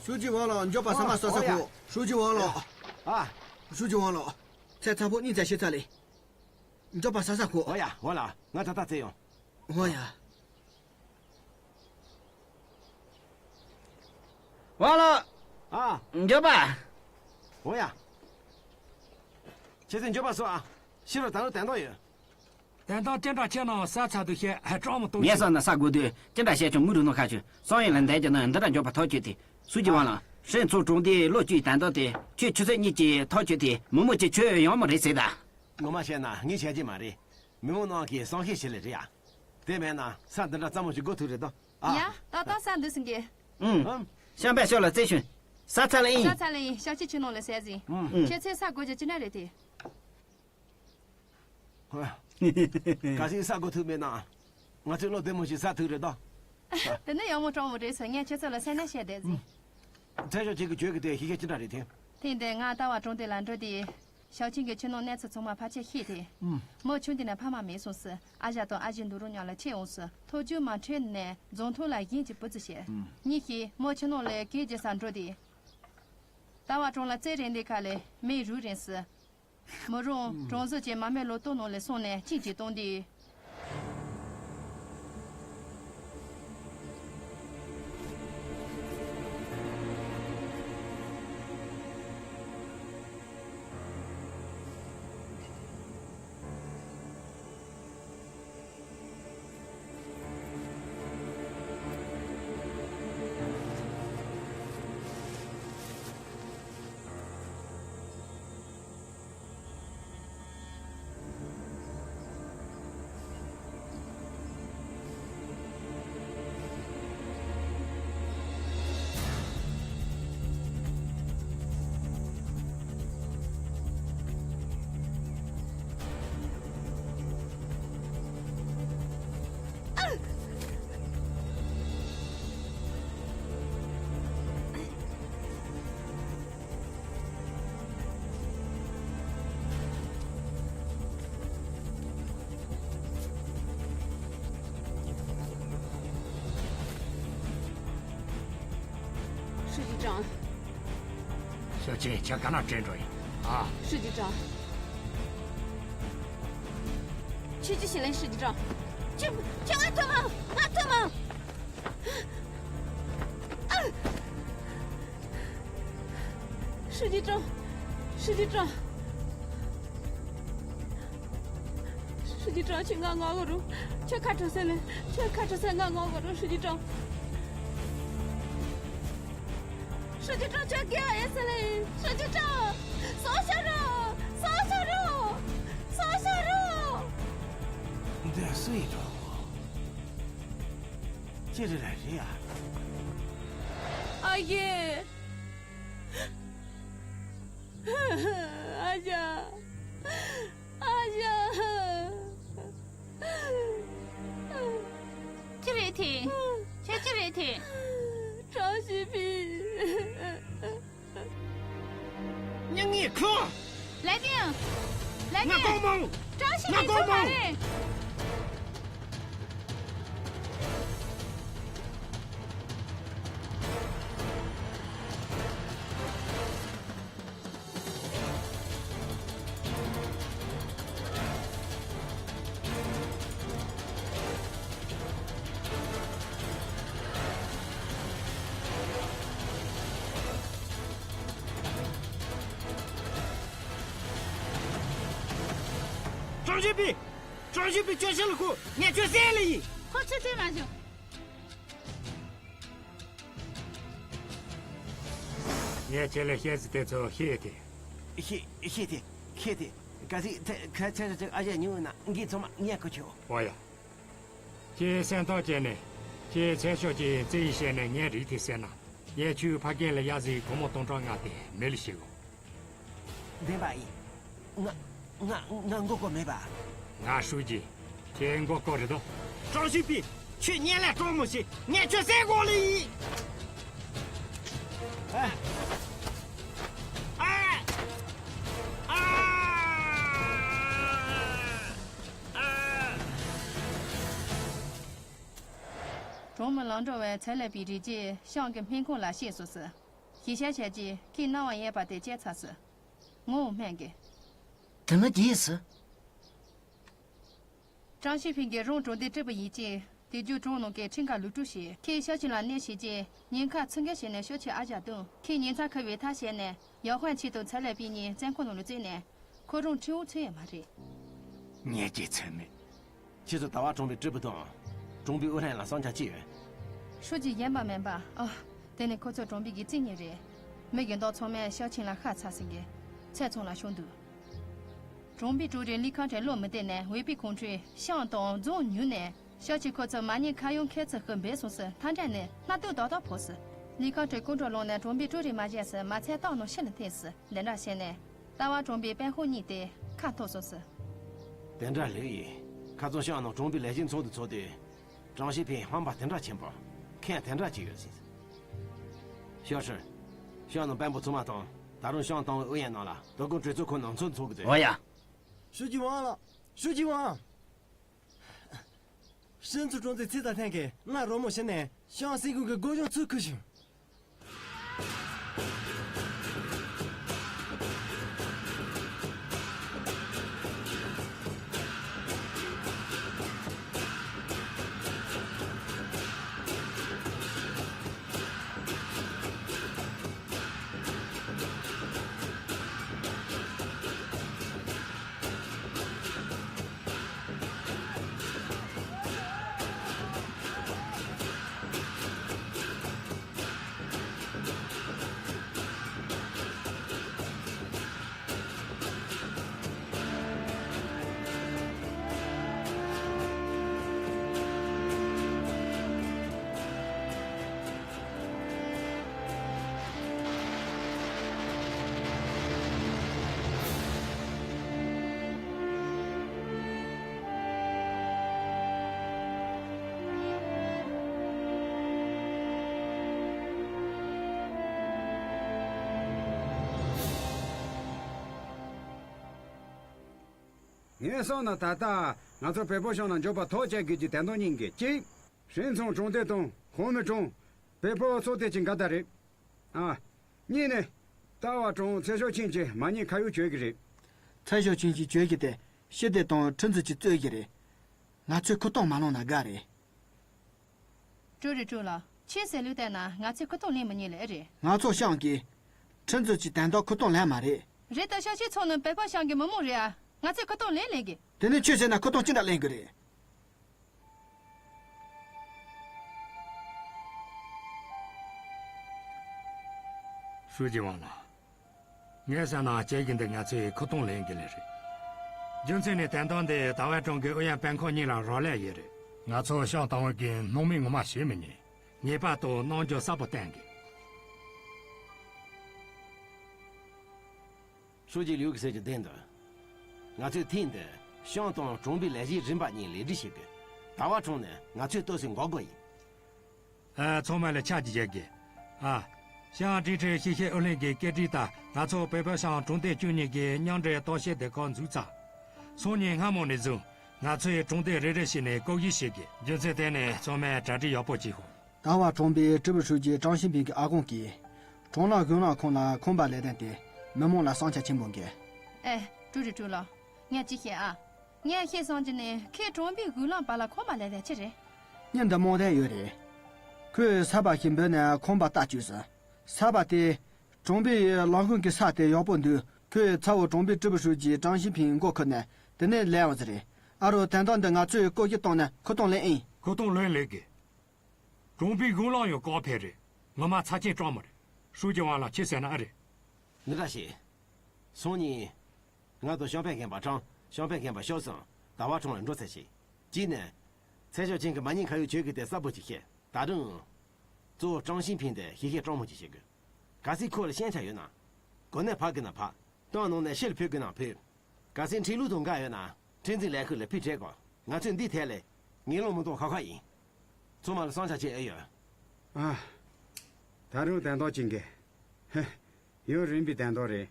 ཧྲུའུ་ཅི་ཝང་ལགས། མགྱོགས་པ་ཟ་མ་ཟ་ས་ཁོ། ཧྲུའུ་ཅི་ཝང་ལགས། ཨ། ཧྲུའུ་ཅི་ཝང་ལགས། ཚལ་ཚ་པོ་གཉིས་ཙམ་ཤི་ཚར་ལེ། མགྱོགས་པ་ཟ་ས་ཁོ། འོ་ཡ། འོ་ལགས། ང་ད་ལྟ་བཙལ་ཡོང་། འོ་ཡ། ཝང་ལགས། ཨ། མགྱོགས་པ། འོ་ཡ། ཁྱེད་ཚོས་མགྱོགས་པ་སོང་ཨ། ཕྱི་རུ་ད་ལོ་དན་ཏོག་ཡོད། དན་ཏོག་ཅི་འདྲ་ཁྱེད་རྣམས་ཟ་ཚར་འདུག་ཤེས་ཧ་ཀྲང་མི་གཏོང་ངས་ཤེས། བསམ་ན་ཟ་དགོས་དུས་ཅི་འདྲ་བཤད་ཀྱང་དངུལ་རུ་ནང་ཁ་བྱོས། སང་ཡོད་ལ་འདས་ཀྱི་ན་འདི་འདྲ་མགྱོགས་པ་ཐག་ཆོད་དེ། སུ་ཅི་ཝང་ལགས། ཧྲེན་ཚོ་གྲོང་སྡེའི་ལོ་བཅུའི་དན་ཏོག་དེ་ཁྱོད་ཆུ་ཚོད་གཉིས་ཀྱི་ཐག་ཆོད་དེ་མི་མོ་ཅིག་ཁྱོད་ཡོང་མ་རེད་ཟེར་ད། ངོ་མ་བཤད་ན་ངས་བྱས་ཀྱི་མ་རེད། མི་མང་ནང་གི་བསམ་ཤེས་བྱེད་ལེ་རེད་ཡ། དེ་མེད་ན་ས་འདི་འདྲ་གཙང་མོ་ཞིག་དགོས་ཐུག་རེད་དོ། ཨ། ཡ། ཏག་ཏག་ས་འདི་སྲིན་གི། ཨུམ། ཨམ། ཤམ་པའི་ཤོག་ལ་རྩེ་ཤུན། ས་ཚ་ལ་ཨིན། ས་ཚ་ལ་ཨིན། ཤག་ཅི་ཆུ་ནང་ལ་ཟས་ཟིན། ཨུམ། ཁྱེད་ཚོས་ས་དགོས་ཀྱི་ཅི་འདྲ་རེད་དེ། གལ་སྲིད་ས་དགོས་ཐུག་མེད་ན། ང་ཚོས་བློ་བདེ་མོ་ཞིག་ས་ཐུག་རེད་དོ། དེ་ནི་ཡག་མོ་གྲོགས་མོ་རེད་ཟེར་ངས་ཁྱེད་ཚོ་ལ་སེམས་ནས་བཤད་བསྡད་ཟིན། ཚེ་ཞོག་ཅིག་གི་བྱོས་གི་དེ་ཤི་ཤེས་ཅི་འདྲ་རེད་དེ། ཐེངས་འདི་ང་ལྟ་བ་གྲོང་སྡེ་ལ་འགྲོ་དུས། ཞའོ་ཆིང་གི་ཁྱིམ་ནང་གནས་ཚུལ་ཚང་མ་ཕལ་ཆེར་ཤེས་ཏེ། ཨུམ། མོ་ཆུང་དུས་ནས་ཕ་མ་མེད་སོང་ཟེར། ཨ་ཞང་དང་ཨ་ཞེ་འདུག་རུང་མཉམ་ལ་ཁྲིད་འོང་ཟེར། ཐོག་རྒྱུག་མ་ཁྲིད་ནས་རྫོང་ཐོག་ལ་གཞན་གྱིས་བུ་རྫི་བྱས། ཨུམ། གཉིས་ཤིག་མོ་ཁྱིམ་ནང་ལས་གད་རྒྱག་ས་འགྲོ་དུས། ལྟ་བ་གྲོང་ལ་རྩེད་རན་དུས་ཁ་ལས་མེ་རུལ་རན་ཟེར། མོ་རང་གྲོང་གཟིག་ཅན་མ་མེ་ལོ་ཏོག་ནང་ལས་སོང་ནས་གཅིག་གཅིག་གཏོང་དུས། ཞའོ་ཆིན། ཁྱེད་ག་ན་དྲན་འགྲོ་ཡིན། ཨ། 书记长། ཁྱེད་ཀྱི་ཞི་ལན། 书记长། ཁྱེད་ཁྱེད་ང་ཐུབ་མ། ང་ཐུབ་མ། ཨ། 书记长། 书记长། 书记长། ཁྱེད་ང་ངོ་གོ་རུ། ཁྱེད་ཁ་ཁྲོ་སེ་ལེ། ཁྱེད་ཁ་ཁྲོ་སེ་ང་ངོ་གོ་རུ། 书记长། 书记长། ཁྱེད་ཀྱི་ཨ་ཡེ་སེ་ལེ། 书记长། སོ་ཤ་རོ། སོ་ཤ་རོ། སོ་ཤ་རོ། འདི་སུ་ཡིན་འགྲོ། ཅི་རེད་རེད་ཡ། ཨ་ཡེ། ཨ་ཡ། ཨ་ཡ། ཅི་རེད་དེ། ཁྱེད་ཅི་རེད་དེ། 张西平། སྙིང་ཉེ་ཁུ། ལེ་ཏིང་། ལེ་ཏིང་། ང་དགོངས་མོ། 张西平། ང་དགོངས་མོ། ཚོ་མ་རེད། 张学斌，张学斌，叫醒了，快，俺叫醒了。快去追马修。 ངས་ཁྱེད་ལ་བཤད་ཟིན་དེ་ཚོ་ཤེས་ཏེ། ཤེས་ཤེས་ཏེ། ཤེས་ཏེ། གལ་སྲིད་ཁྱེད་ཁྱེད་ཚོ་ཨ་ཞེ་ཉུང་ན་ངས་ཚང་མ་ངས་གོ་ཆོད། འོ་ཡ། ཁྱེད་སེམས་ཐག་བཅད་ནས་ཁྱེད་ཚེ་ཤོག་གི་རྩིས་བཤད་ནས་ངས་རིག་དེ་ཟེར་ན། ངས་ཁྱོའི་ཕ་རྒན་ལ་གཡག་གཟིག་སྒོར་མོ་སྟོང་ཕྲག་ལྔ་དེ་མི་ལ་བྱིན་གོ། བདེན་པ་ཡིན། ང་ང་ང་མགོ་སྐོར་མེད་པ། ང་ཧྲུའུ་ཅི། ཁྱེད་མགོ་སྐོར་རེད་དོ། 张学斌，ཁྱོད་ཉན་ལ་སྤྲང་མོ་ཞིག་ངས་ཁྱོད་བསད་དགོས་ལེ་ཡིན། ཨ། ཨ། ཨ། ཨ། གྲོང་མི་ལམ་འགྲོ་བའི་ཚལ་ལས་པའི་རིགས་ཀྱིས་ཤང་གི་སྨན་ཁང་ལ་བཤད་སོང་ཟེར། གཞིས་ཆགས་ཆ་གཅིག་ཁྱེད་སྣང་བ་ཡས་པ་དེ་བཅད་ཚར་སོང་། ངོ་བོ་སྨན་གི། དེ་ན་དེ་ཡིན་ཟེར། ཀྲང་ཤི་ཕིང་གིས་རང་གྲོང་སྡེ་ཀྲི་པུ་ཡིན་ཅིང་དེ་རྒྱུ་གྲོང་ནང་གི་ཁྲིམས་ཁང་ལུགས་སྲོལ་ཞིག་ཁྱེད་ཤོག་ཆེན་ལ་གནས་བྱེད་ཀྱིས་ཉེན་ཁ་ཚུར་འགན་བཞེས་ནས་ཤོག་ཆེན་ཨ་ཞག་བཏོན། ཁྱེད་ཉེན་ཚ་ཁུ་བའི་ཐག་བྱས་ནས་ཡང་ཧོན་ཆེད་དུ་ཚལ་ལས་པའི་ཉིན་བཙོན་ཁང་ནང་ལ་བཙུགས་ནས་ཁོ་རང་ཁྲིམས་འོག་ཚུད་ཡོད་མ་རེད། ངས་ཀྱིས་ཚོད་མེད། ཁྱེད་ཚོ་ཟླ་བ་གྲོང་པའི་ཀྲི་པུ་དང་གྲོང་པའི་ཨུ་ལྷན་ལ་བསམ་འཆར་ཅི་ཡོད། ཧྲུའུ་ཅི་ཡན་པ་མིན་པ། ཨ། དེ་ནི་ཁོ་ཚོ་གྲོང་པའི་གི་རྩིས་ཉིན་རེད། མི་གི་མདོག་ཚང་མས་ཤོག་ཆེན་ལ་ཤ་ཚ་ཟིན་གི། ཚེ་ཚང་ལ་ཤོག་འདུག་གྲོང་པའི་ཀྲུའུ་རེན་ལི་ཁང་ཁྲའི་བློ་མི་བདེ་ནས་ཝེ་པི་ཁོང་ཁྲོས་ཤང་དང་རྫོང་ཉུལ་ནས་ཤོག་ཆེན་ཁོ་ཚོ་མ་ཉེས་ཁ་གཡོག་ཁྱེར་ཚུལ་ཤོད་འབད་སོང་ཟེར་མཐའ་འབྲས་ནི་སྣ་དུག་རྡོག་རྡོག་ཕོག་སོང་། ལི་ཁང་ཁྲའི་སྐུ་མགྲོན་ལངས་ནས་གྲོང་པའི་ཀྲུའུ་རེན་མ་བཞེས་སུ་མ་ཚད་སྟག་ནང་ཤི་ལ་ཐེབས་སོང་། འདི་འདྲ་བྱས་ནས། རྟ་བ་གྲོང་པའི་དཔོན་ཧོ་གཉིས་དེ་ཁ་འཐོར་སོང་ཟེར། དེ་འདྲ་ལོས་ཡིན། ཁ་རྩང་ཤང་ནང་གྲོང་པའི་ལས་བྱེད་ཚོགས་འདུ་ཚོགས་དུས། ཀྲང་ཤི་ཕིང་ཧམ་པ་དེ་འདྲ་ཆེན་པོ། མཁན་དེ་འདྲ་ཅིག་ཡོད་ཟིན། ཤོག་ཧྲུལ། ཤང་ནང་དཔོན་པོ་ཚང་མ་དང་ད་རུང་ཤང་ཏང་ཨུ་ཡོན་ནང་ལ་དོ་དགོང་གྲོས་ཚོགས་ཁང་ནང་ཚོགས་འཚོགས་དགོས་འདུག་འོ་ཡ། ཧྲུའུ་ཅི་ཝང་ལགས། ཧྲུའུ་ཅི་ཝང་། 生存中队 ཚེ་ད་ཐེངས་ཀྱི་ང་རོལ་མོ་ཞུ་ནས་ཤང་སྲིད་གཞུང་གི་སྒོ་གཞུང་ཚུར་ཁུར་ཞིང་། ངས་བསམ་ན་ད་ལྟ་ང་ཚོ་བལ་པོ་ཤང་ནང་འབྱོར་པ་ཐག་བཅད་དགོས་ཀྱི་དོན་དག་གཉིས་ཀྱི་གཅིག་ཧྲིན་ཚང་གྲོང་སྡེ་དང་ཧོ་མི་གྲོང་། བལ་པོ་ཚོགས་སྡེ་གྱི་འགལ་ཟླ་རེད། ཨ། གཉིས་ནས། རྟ་བ་གྲོང་ཚེ་ཤོག་ཆེན་གྱིས་མ་ཉེས་ཁ་གཡོག་བྱེད་ཀྱི་རེད། ཚེ་ཤོག་ཆེན་གྱིས་བྱེད་ཀྱི་དེ་ཤི་དེ་དང་ཁྲི་འཛིན་གྱིས་རྩོད་ཀྱི་རེད། ང་ཚོས་ཁུ་སྟོང་མ་ལོངས་ན་དགའ་རེད། ཀྲུའུ་རི་ཀྲུའུ་ལགས། ཁྱེད་ཟེར་ལུགས་བལྟས་ན་ང་ཚོས་ཁུ་སྟོང་ལེན་མི་ཉན་ལེ་ཨེ་རེད། ང་ཚོ་ཤང་གིས་ཁྲི་འཛིན་གྱི་དོན་དག་ཁུ་སྟོང་ལེན་མ་རེད། རེད་ད། ཤང་ཆེན་ཚོ་ནི་བོད་པ་ཤང་གི་མི་མང་རེད་ཨ། ང་ཚོས་ཁུ་སྟོང་ལེན་ལེན་གི། དེ་ནས་ཁྱོད་ཟེར་ན་ཁུ་སྟོང་ཅི་འདྲ་ལེན་གི་རེད། ཧྲུའུ་ཅི་ཝང་ལགས། ངས་བསམ་ན་ཁྱེད་ཀྱི་འདི་ང་ཚོས་ཁུ་སྟོང་ལེན་གི་ལེ་རེད། རྒྱུ་མཚན་ནི་དོན་དག་འདི་ཟླ་བ་གྲོང་གི་ཨུ་ཡོན་པན་ཁོང་གཉིས་ལ་རག་ལས་ཡོད་རེད། ང་ཚོ་ཤང་ཏང་ཨུ་གིས་སྣང་མེད་ངོ་མ་བྱེད་མི་ཉན། ངེས་པར་དུ་རྣམ་འགྱུར་གསལ་པོ་བསྟན་དགོས། ཧྲུའུ་ཅི་ལིའུ་གིས་ཟེར་གྱི་བདེན་འདུག་ང་ཚོས་ཐེངས་འདི་ཤང་དང་གྲོང་པའི་ལས་བྱེད་རིམ་པ་གཉིས་ལས་སྒྲིག་བྱེད་དགོས། ཟླ་བ་གྲོང་ནི་ང་ཚོས་ལྟོས་ཟིན་འགོག་དགོས་ཡིན། ཨ། ཚང་མ་ལ་ཕྱག་ཅིག་བྱེད་དགོས། ཨ། ཤང་སྒྲིག་ཁྲིམས་ཞིབ་བཤེར་ཨུ་ལྷན་གྱི་བཀོད་སྒྲིག་ལྟར་ང་ཚོ་བོད་པ་ཤང་གྲོང་སྡེ་བཅུ་གཉིས་ཀྱི་མཉམ་འབྲེལ་རྟོག་ཞིབ་སྡེ་ཁག་འཛུགས་ཚར། སང་ཉིན་སྔ་མོ་ནས་བཟུང་ང་ཚོས་གྲོང་སྡེ་རེ་རེ་བཞིན་ནས་སྐོར་ཞིབ་བྱེད་དགོས། རྒྱུ་མཚན་དེ་ནི་ཚང་མས་གྲ་སྒྲིག་ཡག་པོ་བྱེད་ཤོག་ཟླ་བ་གྲོང་པའི་ཀྲི་པུའུ་ཧྲུའུ་ཅི་ཀྲང་ཤིན་ཕིང་གི་ཨ་ཁོང་གིས་གྲོང་ལྷ་དགུན་གླང་ཁང་ལ་ཁང་པ་ལས་དོན་དེ་མི་མང་ལ་བསམ་འཆར་ཆེན་པོ་འགོད། ཨེ། ཀྲུའུ་རི་ཀྲུའུ་ལགས། ངས་ཅིག་བཤད་ཨ། ངས་བཤད་བསམ་གྱི་ནི་ཁོས་གྲོང་པའི་དགུན་གླང་པ་ལ་ཁང་པ་ལས་དོན་ཅི་རེད། སྙིང་འདི་རྨོངས་དོན་ཡོད་རེད། ཁོས་ས་པ་ཞིག་འབུད་ནས་ཁང་པ་བཏབ་བཅུག་ཟིན། ས་པ་དེ། གྲོང་པའི་ལམ་ཁུངས་ཀྱི་ས་དེ་ཡག་པོ་འདུག་ཁོས་ཚ་བོ་གྲོང་པའི་ཀྲི་པུའུ་ཧྲུའུ་ཅི་ཀྲང་ཤིན་ཕིང་མགོ་ཁུར་ནས་དེ་ནས་ལས་འོང་ཟེར་རེད། ཨ་རོ། དོན་དག་འདི་ང་ཚོས་བཀོད་ཁྱབ་བཏང་ནས་ཁུ་སྟོང་ལེན་ཨིན། ཁུ་སྟོང་ལེན་ལེན་གི། གྲོང་པའི་དགུན་གླང་ཡང་བཀག་ཕེབས་རེད། ངོ་མ་ཚབས་ཆེན་སྤྲང་མོ་རེད། ཧྲུའུ་ཅི་ཝང་ལགས་ཁྱེད་ཟེར་ན་ཨེ་རེད། འདི་འདྲ་བྱེད། སང་ཉིན། ང་དང་ཤང་པན་རྒན་པ་ཀྲང་། ཤང་པན་རྒན་པ་ཤའོ་ཚང་ཟླ་བ་གྲོང་ལ་འགྲོ་ཚར་ཞིག་གཅིག་ནས། ཚེ་ཤོག་ཆེན་གྱིས་མ་ཉེས་ཁ་གཡོག་བྱེད་ཀྱི་དེ་གསལ་པོ་ཅིག་བཤད། ད་དུང་། གཙོ་བོ་ཀྲང་ཤིན་ཕིང་དེ་ཞིབ་བཤེར་སྤྲང་མོ་ཅིག་བྱེད་དགོས། གལ་སྲིད་ཁོ་ལ་ཤེས་བྱ་ཡོད་ན། གོ་གནས་ཕབ་དགོས་ན་ཕབ། ཏང་ནང་ནས་ཕྱིར་ཕུད་དགོས་ན་ཕུད། གལ་སྲིད་ཁྲིམས་ལུགས་དང་འགལ་ཡོད་ན་ཁྲིམས་འཛིན་ལས་ཁུངས་ལ་ཕུད་བྱེད་དགོས། ང་ཚོས་འདིའི་ཐད་ལ་ངན་སློང་མི་གཏོང་ཁག་ཁག་ཡིན། ཚང་མ་ལ་བསམ་འཆར་བྱེད་ཨེ་ཡོད། ཨ། ད་རུང་དོན་དག་ཅིག་འགལ། ཧེ། ཡུན་རིང་པའི་དོན་དག་རེད།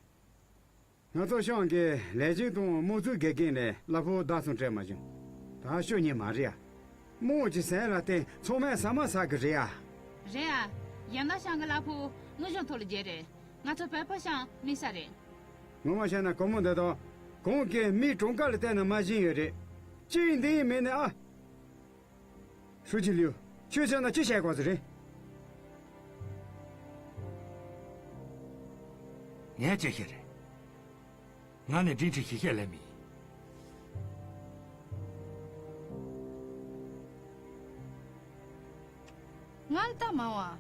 ང་ཚོ་ཤང་གི་ལས་བྱེད་དང་དམངས་གཙོའི་དགེ་རྒན་ལས་གླ་ཕོགས་ཟླ་གསུམ་སྤྲད་མ་བྱུང་། ད་ཤོ་ཉིན་མ་རེད་ཨ། དམངས་ཀྱི་སེམས་ལ་བརྟེན་ཚང་མས་ཟ་མ་ཟ་གི་རེད་ཨ། རེད་ཨ། ཡང་ན་ཤང་གི་གླ་ཕོགས་དངུལ་གཞུང་ཐོག་ལ་རྒྱག་རེད། ང་ཚོ་བོད་པ་ཤང་དམིགས་བསལ་རེད། ངོ་མ་བཤད་ན་སྒོར་མོ་འདི་དག་གང་གི་མིའི་གྲངས་ཀ་ལ་བལྟས་ན་མ་བཞིན་ཡོད་རེད། གཅིག་འདི་ཡིན་མིན་ནི་ཨ། ཧྲུའུ་ཅི་ལིའུ། ཁྱོད་བྱས་ན་ཅི་བྱེད་དགོས་ཟེར་རེད། ངས་ཅི་ཤེས་རེད། ང་ནི་འབྲེལ་འདྲིས་ཤེས་བྱ་ལས་མི་ཡིན། ང་ལ་ལྟ་མ་འོང་ཨ།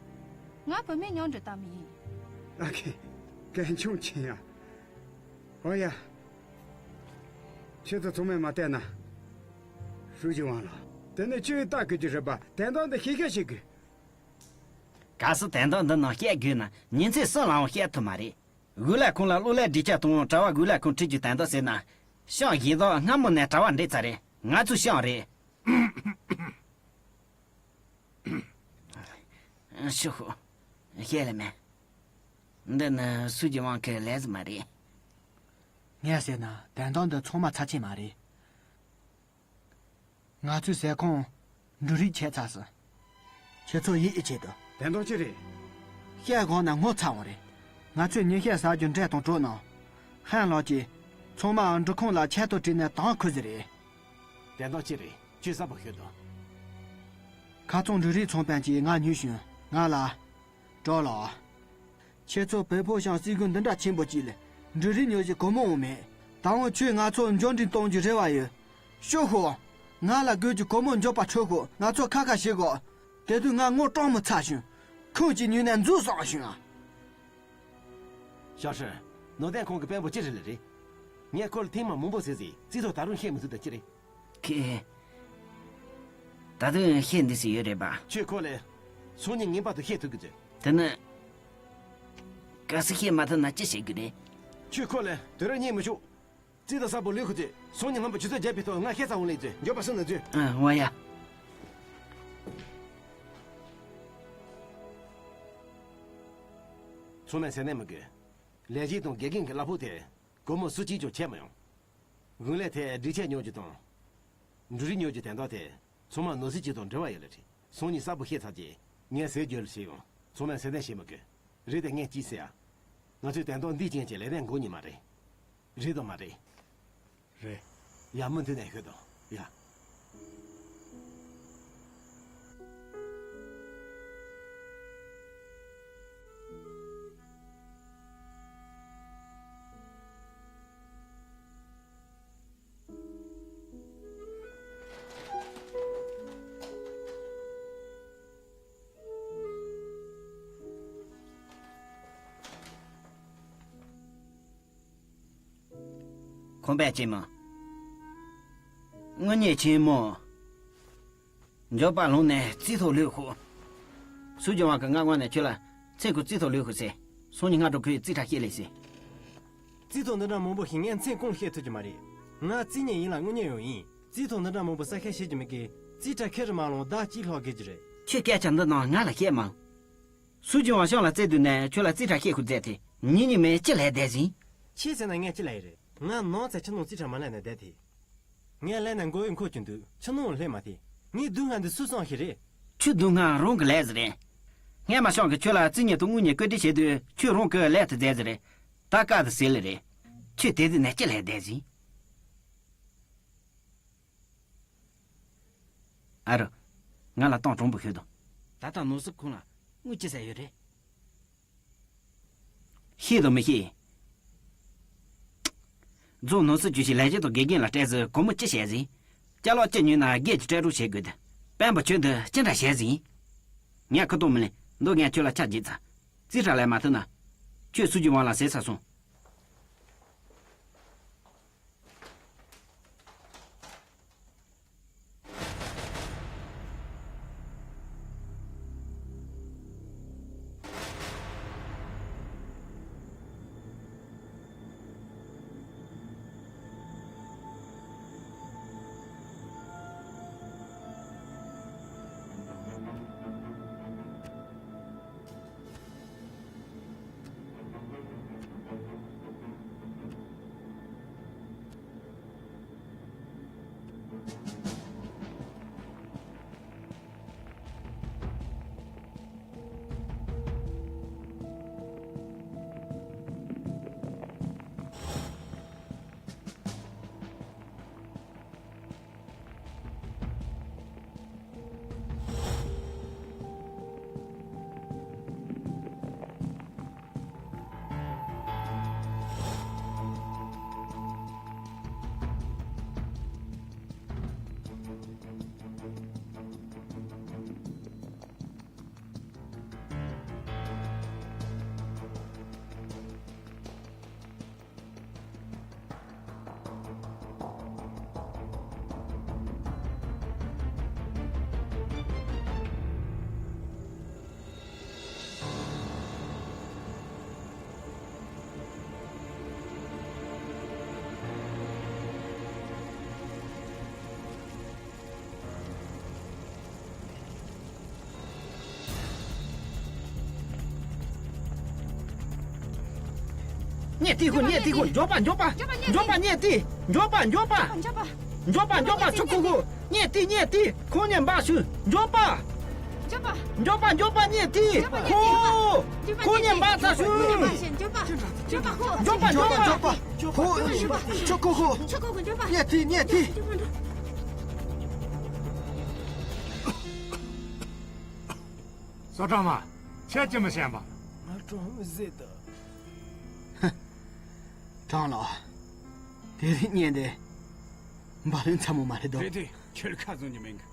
ང་བུད་མེད་མཉམ་འབྲེལ་ལྟ་མི་ཡིན། ཨ་ཁེ། གལ་ཆུང་ཆེ་ཡ། ཨོ་ཡ། ཁྱེད་ཚོ་ཚང་མས་མ་བལྟས་ན། ཧྲུའུ་ཅི་ཝང་ལགས། དེ་ནས་ཁྱོས་ལྟ་དགོས་ཀྱི་རེད་པ། དོན་དག་འདི་ཤེས་ཁ་ཤེས་དགོས། གལ་སྲིད་དོན་དག་འདི་ནང་བཤད་དགོས་ན་ཉིན་མཚན་གསུམ་ལའང་བཤད་ཐུབ་མ་རེད། གུ་ལས་ཁུངས་ལ་གློག་ཀླད་སྒྲིག་ཆས་དང་གྲྭ་བ་གུ་ལས་ཁུངས་ཁྲིད་རྒྱུ་དོན་དག་ཟེར་ན། ཤང་གཞན་དག་སྔ་མོ་ནས་གྲྭ་བ་འདྲེས་ཚར་རེད། ང་ཚོའི་ཤང་རེད། ཤོག་ཤོག་ཤེས་ལེ་མེད། འདི་ནི་སུས་ཀྱི་དབང་གི་ལས་སུ་མ་རེད། ངས་ཟེར་ན་དོན་དག་འདི་ཚང་མ་ཚབས་ཆེན་མ་རེད། ང་ཚོའི་ཟས་ཁང་འབྲུ་རིགས་ཆད་ཚར་སོང་། ཁྱེད་ཚོ་ཡིད་ཨེ་ཆེས་འདུག་དོན་དག་ཅི་རེད། བཤད་དགོངས་ན་ངོ་ཚ་བོ་རེད། ང་ཚོས་ཉིན་ཤས་ཟ་རྒྱུ་འབྲས་དང་གྲོ་ནང་། ཧན་ལགས་ཀྱིས་ཚང་མ་འབྲུ་ཁང་ལ་ཆེད་དུ་བྲིས་ནས་དང་ཁུར་ཟེར་རེད། དོན་དག་ཅི་རེད། ཁྱོས་གསལ་པོ་ཤོད་དང་། ཁ་ཚང་འབྲུ་རིགས་ཚོང་དཔོན་གྱིས་ང་ཉོས་བྱུང་། ང་ལ། གྲོགས་ལགས། ཁྱེད་ཚོ་བལ་པོ་ཤང་སྲིད་གཞུང་འདི་འདྲ་ཆེན་པོ་གཅིག་ལ་འབྲུ་རིགས་ཉོ་རྒྱུ་སྒོར་མོ་འོང་མེད། ད་འོང་ཁྱོས་ང་ཚོ་འབྱོར་འབྲིང་གཏོང་རྒྱུ་རེ་བ་ཡོད། ཤོག་ཤོག་ང་ལ་དགོས་རྒྱུ་སྒོར་མོ་འབྱོར་པ་འཕྲོད་ཤོག་ང་ཚོ་ཁ་ཁ་བྱེད་དགོས། དེ་དུས་ང་ངོ་སྐྲག་མི་ཚར་བྱུང་། ཁོང་གཅིག་ཉོས་ནས་འཛུལ་སོང་བྱུང་ཨ། ཞའོ་ཧྲི། ནོར་དོན་ཁང་གི་དཔོན་པོ་ཅི་རེད་ལེ་རེད། ངས་ཁོ་ལ་ཐེངས་མ་མང་པོ་ཟེར་ཟིན་རྩིས་ཐོ་ད་རུང་ཤེས་མི་ཐུབ་དང་ཅི་རེད། ཁེ། ད་དུང་ཤེས་འདི་སུ་ཡོད་རེད་པ། ཁྱོད་ཁོ་ལས། སང་ཉིན་ངེས་པར་དུ་ཤེས་ཐུབ་ཀྱི་བྱོས། དེ་ནི། གལ་སྲིད་ཤེས་མ་ཐུབ་ན་ཅི་བྱེད་དགོས་རེད། ཁྱོད་ཁོ་ལས་དུས་རབས་རྙེད་མི་ཆོག་རྩིས་དང་གསལ་པོ་ལོས་ཁུ་ཚོས་སང་ཉིན་ངམ་པ་ཆུ་ཚོད་བརྒྱད་པའི་ཐོག་ང་ཤེས་ཚ་འོང་ལེ་བྱོས། མགྱོགས་པ་སོང་ན་བྱོས། ཨ་འོ་ཡ། ཚང་མས་སེམས་ནད་མི་དགོས། ལས་བྱེད་དང་དགེ་རྒན་གྱི་གླ་ཕོགས་དེ་སྒོར་མོ་སུ་གཅིག་ཀྱང་ཆད་མི་ཡོང་། དགུན་ལས་ཐད་སྒྲིག་ཆས་ཉོ་རྒྱུ་དང་། འབྲུ་རིགས་ཉོ་རྒྱུ་དོན་དག་དེ་ཚང་མ་ནོར་སྲིད་ཅིག་དང་འབྲེལ་བ་ཡོད་ལེ་རེད། སང་ཉིན་གསལ་པོ་ཤེས་ཚར་རྗེས་ངས་ཟས་རྒྱུ་ལ་བྱེད་ཡོང་། ཚང་མས་སེམས་ནད་བྱེད་མི་དགོས། རེད་དེ་ངས་ཅི་ཟེར་ཡ། ང་ཚོས་དོན་དག་འདི་ཅན་གྱི་ལས་དོན་འགོ་ཉིན་མ་རེད། རེད་དང་མ་རེད། རེད། ཡ་མུ་མཐུད་ནས་ཤོད་དོ། ཡ། ཁོང་པས་ཅི་མ། དངུལ་ཉེས་ཆེན་མོ། མགྱོགས་པ་ལོང་ནས་རྩིས་ཐོ་ལོས་ཤོག་སུ་ཇོ་ཝང་གི་ང་དབང་ནས་ཁྱོད་ལ་ཚེ་ཁུ་རྩིས་ཐོ་ལོས་ཤོག་ཟེར། སོང་ཉི་སྔ་དྲོ་ཁོས་རྩིས་ཁྲ་བཤད་ལས་ཟེར། རྩིས་ཐོ་འདི་འདྲ་མང་པོ་ཞིག་ངས་མཚན་གང་བཤད་ཐུབ་ཀྱི་མ་རེད། ང་རྩིས་ཉེས་ཡིན་ལ་དངུལ་ཉེས་ཡང་ཡིན། རྩིས་ཐོ་འདི་འདྲ་མང་པོ་གསལ་བཤད་བྱེད་ཀྱི་མེད་ཀི། རྩིས་ཁྲ་ཁེ་རུ་མ་ལོང་ཟླ་གཅིག་ལྷག་དགོས་ཀྱི་རེད། ཁྱོད་སྐད་ཆ་འདི་ནང་ང་ལ་བཤད་མང་། སུ་ཇོ་ཝང་ཤང་ལ་བཙལ་དུས་ནས་ཁྱོད་ལ་རྩིས་ཁྲ་བཤད་ཁུ་མཛད་དེ་ཉིན་གཉིས་མིན་ཅི་ལས་བསྡད་ཟིན། ཁྱེད་ཟེར་ན་ངས་ཅི་ལས་རེད། ང་ནང་ཚེ་ཕྱི་ནང་རྩིས་ཁྲ་མ་ལས་ནས་བསྡད་དེ། ངས་ལས་ནས་མགོ་བོས་འཁོར་གྱི་འདུག་ཕྱི་ནང་སླེབས་མ་ཐེ། ངའི་སྡུག་བསྔལ་འདི་སུས་སངས་ཤེས་རེད། ཁྱོད་སྡུག་བསྔལ་རང་གི་ལས་ཟིག་རེད། སྔས་མ་ཤང་གི་ཁྱོད་ལ་རྩིས་ཉེས་དང་དངུལ་ཉེས་བཀོད་སྒྲིག་བྱེད་དུས་ཁྱོད་རང་གི་ལས་དེ་མཛད་ཟིག་རེད། ད་བཀའ་དེ་ཟིག་ལས་རེད། ཁྱོད་དེ་དུས་ནས་ཅི་ལས་བསྡད་ཟིན། ཨ་རོ། ང་ལ་གཏོང་གྲོང་པོ་ཤོད་དང་། ད་ལྟ་ནོར་སྲིད་ཁོང་ལ་དངུལ་ཅི་ཟ་ཡོད་རེད། ཤེས་དང་མི་ཤེས། རྫོང་ནོར་སྲིད་ཇུས་ཤིག་ལས་བྱེད་དང་དགེ་རྒན་ལ་སྤྲད་ཟིག་གོང་མོ་ཅི་བྱས་ཟིན། ཅ་ལག་ཅི་ཉོས་ན་སྒེར་གྱི་སྤྲད་རོགས་བྱེད་དགོས་ཏེ། དཔོན་པོ་ཁྱོད་འདི་ཅི་འདྲ་བྱས་ཟིན། ངས་ཁུ་གཏོང་མི་ལེན་འདུག་ངས་ཁྱོད་ལ་ཆ་བརྗེད་ཚ། རྩིས་ཁྲ་ལས་མ་ཐུབ་ན། ཁྱོད་སུ་ཇོ་ཝང་ལ་ཟེར་ས་སོང་། ཉེས་ཏི་ཁོ། ཉེས་ཏི་ཁོ། མགྱོགས་པ། མགྱོགས་པ། མགྱོགས་པ། ཉེས་ཏི། མགྱོགས་པ། མགྱོགས་པ། མགྱོགས་པ། མགྱོགས་པ། མགྱོགས་པ། མགྱོགས་པ། ཆུ་ཁོ་ཁོ། ཉེས་ཏི། ཉེས་ཏི། ཁོང་ཉེས་འབག་ཤུ། མགྱོགས་པ། མགྱོགས་པ། མགྱོགས་པ། མགྱོགས་པ། ཉེས་ཏི་ཁོ། ཁོང་ཉེས་འབག་ཚ་ཤུ། མགྱོགས་པ། མགྱོགས་པ། མགྱོགས་པ། ཁོ། ཆུ་ཁོ་ཁོ། ཆུ་ཁོ་ཁོ། མགྱོགས་པ། ཉེས་ཏི། ཉེས་ཏི། མགྱོགས་པ། བསོད་གྲྭ་མ། ཁྱེད་ཀྱིས་མི་ཤེས་པ། ང་གྲོང་མི་ཟེར་དོ། ཧ། གྲོང་ལོ། དེ་རིང་ཉན་དེ། འབའ་ལན་ཚ་མོ་མ་རེད་དོ། དེ་དེ་ཁྱོད་ཁ་བཟུང་ཉི་མིན་གི།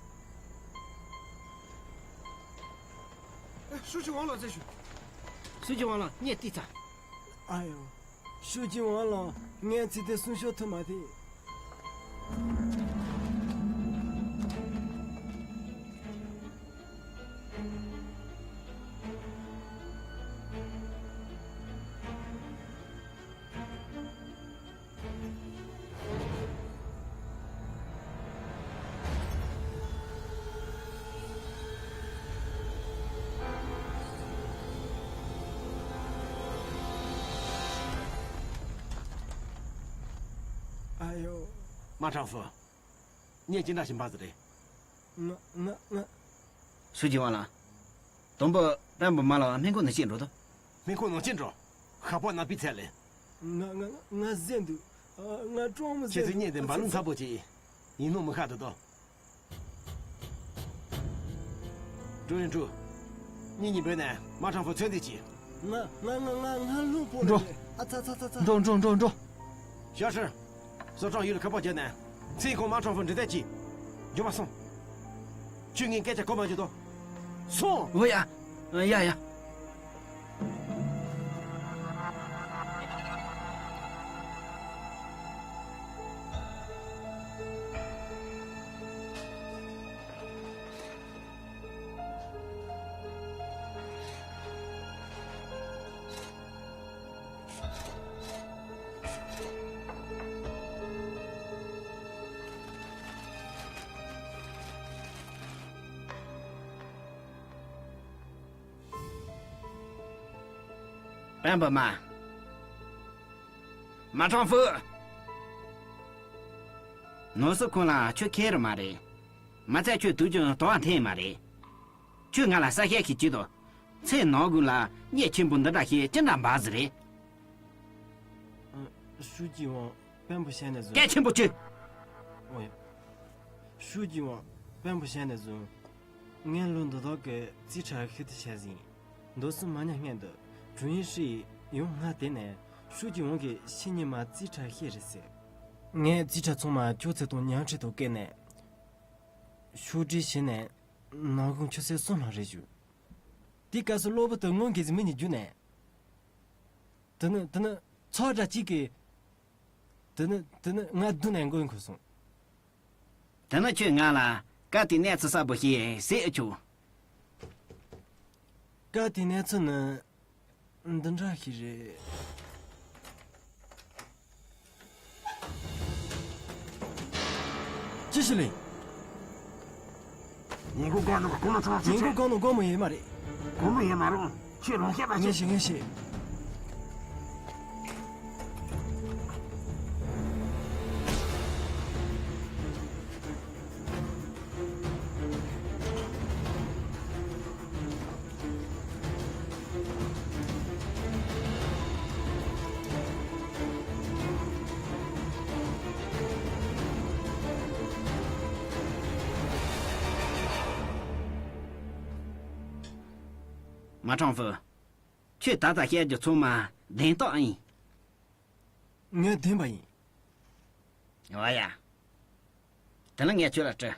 ཧྲུའུ་ཅི་ཝང་ལ་ཟེར་ཞུ། ཧྲུའུ་ཅི་ཝང་ལ་ངས་ཏི་ཚ། ཨ་ཡོ། ཧྲུའུ་ཅི་ཝང་ལ་ངས་ཚིག་དེ་གསུང་ཤོར་ཐུབ་མ་ཐེ། ཨ་ཡོ། མ་དྲག་ཧྥུ། ངས་ཅི་འདྲ་ཞིག་འབའ་ཟེར་རེད། ང་ང་ང་། ཧྲུའུ་ཅི་ཝང་ལ། དང་པོ་དཔོན་པོ་མ་ལ་སྨན་ཁང་ནས་ཤེས་འགྲོ་དོ། སྨན་ཁང་ནང་ཕྱིན་འགྲོ། ཤ་པགས་ནག་པོའི་ཚད་ལས། ང་ང་ང་བཟས་འདུག་ཨ། ང་གྲོགས་མོ་ཁྱེད་ཚོས་བཟས་འདུག་བརྙན་དེ་འབར་ལུགས་ཚ་པོ་ཅིག་ཡིན་ནོ་མི་ཤ་འདུག་དོ། ཀྲུའུ་ཡོན་ཀྲུའུ། ཉིན་གཉིས་པོའི་ནས་མ་ཁྲང་ཧྥུ་ཚོད་འདི་གྱིས། ང་ང་ང་ང་ང་ལྷུང་པོ་འགྲོ། རེད། ཨ་ཚ་ཚ་ཚ་ཚ། འགྲོ་འགྲོ་འགྲོ་འགྲོ། ཞའོ་ཧྲི། ཟོ་ཀྲང་ཡུལ་ལ་ཁ་པར་བརྒྱབ་ནས་ཚིག་ཁོང་མ་ཁྲང་ཧྥུ་འདྲི་དེ་གྱིས། མགྱོགས་པ་སོང་། ཁྱོད་ངའི་སྐད་ཆ་གོ་མ་བྱུང་དོ། སོང་། འོ་ཡ། ཡ་ཡ། དཔོན་པོ་མ། མ་ཁྲང་ཧྥུ། ནོར་སྲིད་ཁོང་ལ་ཁྱོད་ཁེལ་རེད་མ་རེད། མ་ཚད་ཁྱོད་དུས་རྒྱུན་དོ་བ་འཐེན་མ་རེད། ཁྱོད་ང་ལ་ས་ཤད་ཁྱི་གཅིག་དང་། ཚེ་ནང་ཀུན་ལ་གཉེན་ཆེན་པོ་འདི་འདྲ་ཞིག་ཅི་འདྲ་འབའ་ཟིག་རེད། ཧྲུའུ་ཅི་ཝང་དཔོན་པོ་བྱས་ནས་བཟུང་། སྐད་ཆེན་པོ་གཅིག་ཨོ་ཡ། ཧྲུའུ་ཅི་ཝང་དཔོན་པོ་བྱས་ནས་བཟུང་། ངས་ལོ་འདི་དག་གི་རྩིས་ཁྲ་ཤུལ་དུ་བྱས་ཟིན། མདོ་སུ་མ་ཉ་སྔོན་དུ་ཀྲུང་ཡིན་ཧྲི་ཡིས་ཡང་ང་དེ་ནས་ཧྲུའུ་ཅི་ཝང་གིས་ཕྱི་ཉིན་མ་རྩིས་ཁྲ་བཤད་རེད་ཟེར། ངས་རྩིས་ཁྲ་ཚང་མ་ཅོག་ཙེ་དང་ཉལ་ཁྲི་དང་བཀལ་ནས། ཤོག་དྲིལ་བྱས་ནས་ནང་ཁུང་ཆུ་ཚོད་གསུམ་ལྷག་རེད་བཞུགས། དེའི་སྐབས་སུ་གློ་བུར་དུ་སྔོན་གྱི་མི་གཉིས་རྒྱུགས་ནས། དེ་ནི་དེ་ནི་ཚོགས་གྲྭ་གཅིག་གི། དེ་ནི་དེ་ནི་ང་མདུན་ནས་མགོ་འཁོར་སོང་། དེ་ནི་ཁྱོས་ང་ལ་སྐབས་དེའི་གནས་ཚུལ་གསལ་པོ་ཞིག་གཟིགས་ཨེ་ཆོག་སྐབས་དེའི་གནས་ཚུལ་ནི། འདི་འདྲ་ཞིག་རེད། ཅི་ཞིག་ལས། ཉིན་གུང་སྒང་ནང་གོང་མ་ཚང་མ་ཉིན་གུང་སྒང་ནང་སྒོར་མོ་ཡོད་མ་རེད། སྒོར་མོ་ཡོད་མ་རུང་། ཁྱོད་རང་བཤད་པ་ངས་ཤེས་ངས་ཤེས། མ་ཁྲང་ཧྥུ། ཁྱོས་ད་ལྟ་བཤད་རྒྱུ་ཚང་མ་བདེན་རྟགས་ཨེ་ཡིན། ངས་བདེན་པ་ཡིན། འོ་ཡ། དེ་ནི་ངས་ཁྱོད་ལ་དྲི།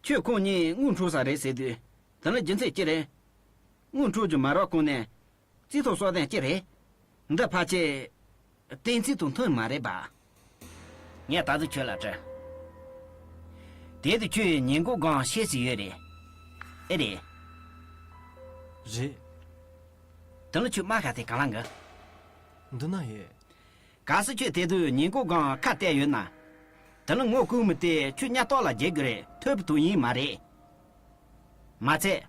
ཁྱོད་ཁོང་གཉིས་དངུལ་འཕྲོག་ས་རེད་ཟེར་དུས། དེ་ནི་རྒྱུ་མཚན་ཅི་རེད། དངུལ་འཕྲོག་རྒྱུ་མ་རག་གོང་ནས། རྩིས་ཐོ་གསོག་དོན་ཅི་རེད། འདི་ཕལ་ཆེར་བསྟན་རྩིས་དང་མཐུན་མ་རེད་པ། ངས་ད་དུང་ཁྱོད་ལ་དྲི། དེ་དུས་ཁྱོད་ཉིན་གུང་སྒང་ཤེས་སུ་ཡོད་རེད། ཨེ་རེད། རེད། དེ་ལ་ཁྱོད་རྨ་ཁ་དེ་གང་ལ་འགི། འདི་ན་ཡོད། གལ་སྲིད་ཁྱོད་དེ་དུས་ཉིན་གུང་སྒང་ཁ་གཏད་ཡོད་ན། དེ་ལ་ངོ་རྐུ་མི་དེ་ཁྱོད་ཉ་ཐོག་ལ་འགྱེལ་དགོས་རེད། ཐོབ་ཐུབ་ཡིན་མ་རེད། མ་ཚད།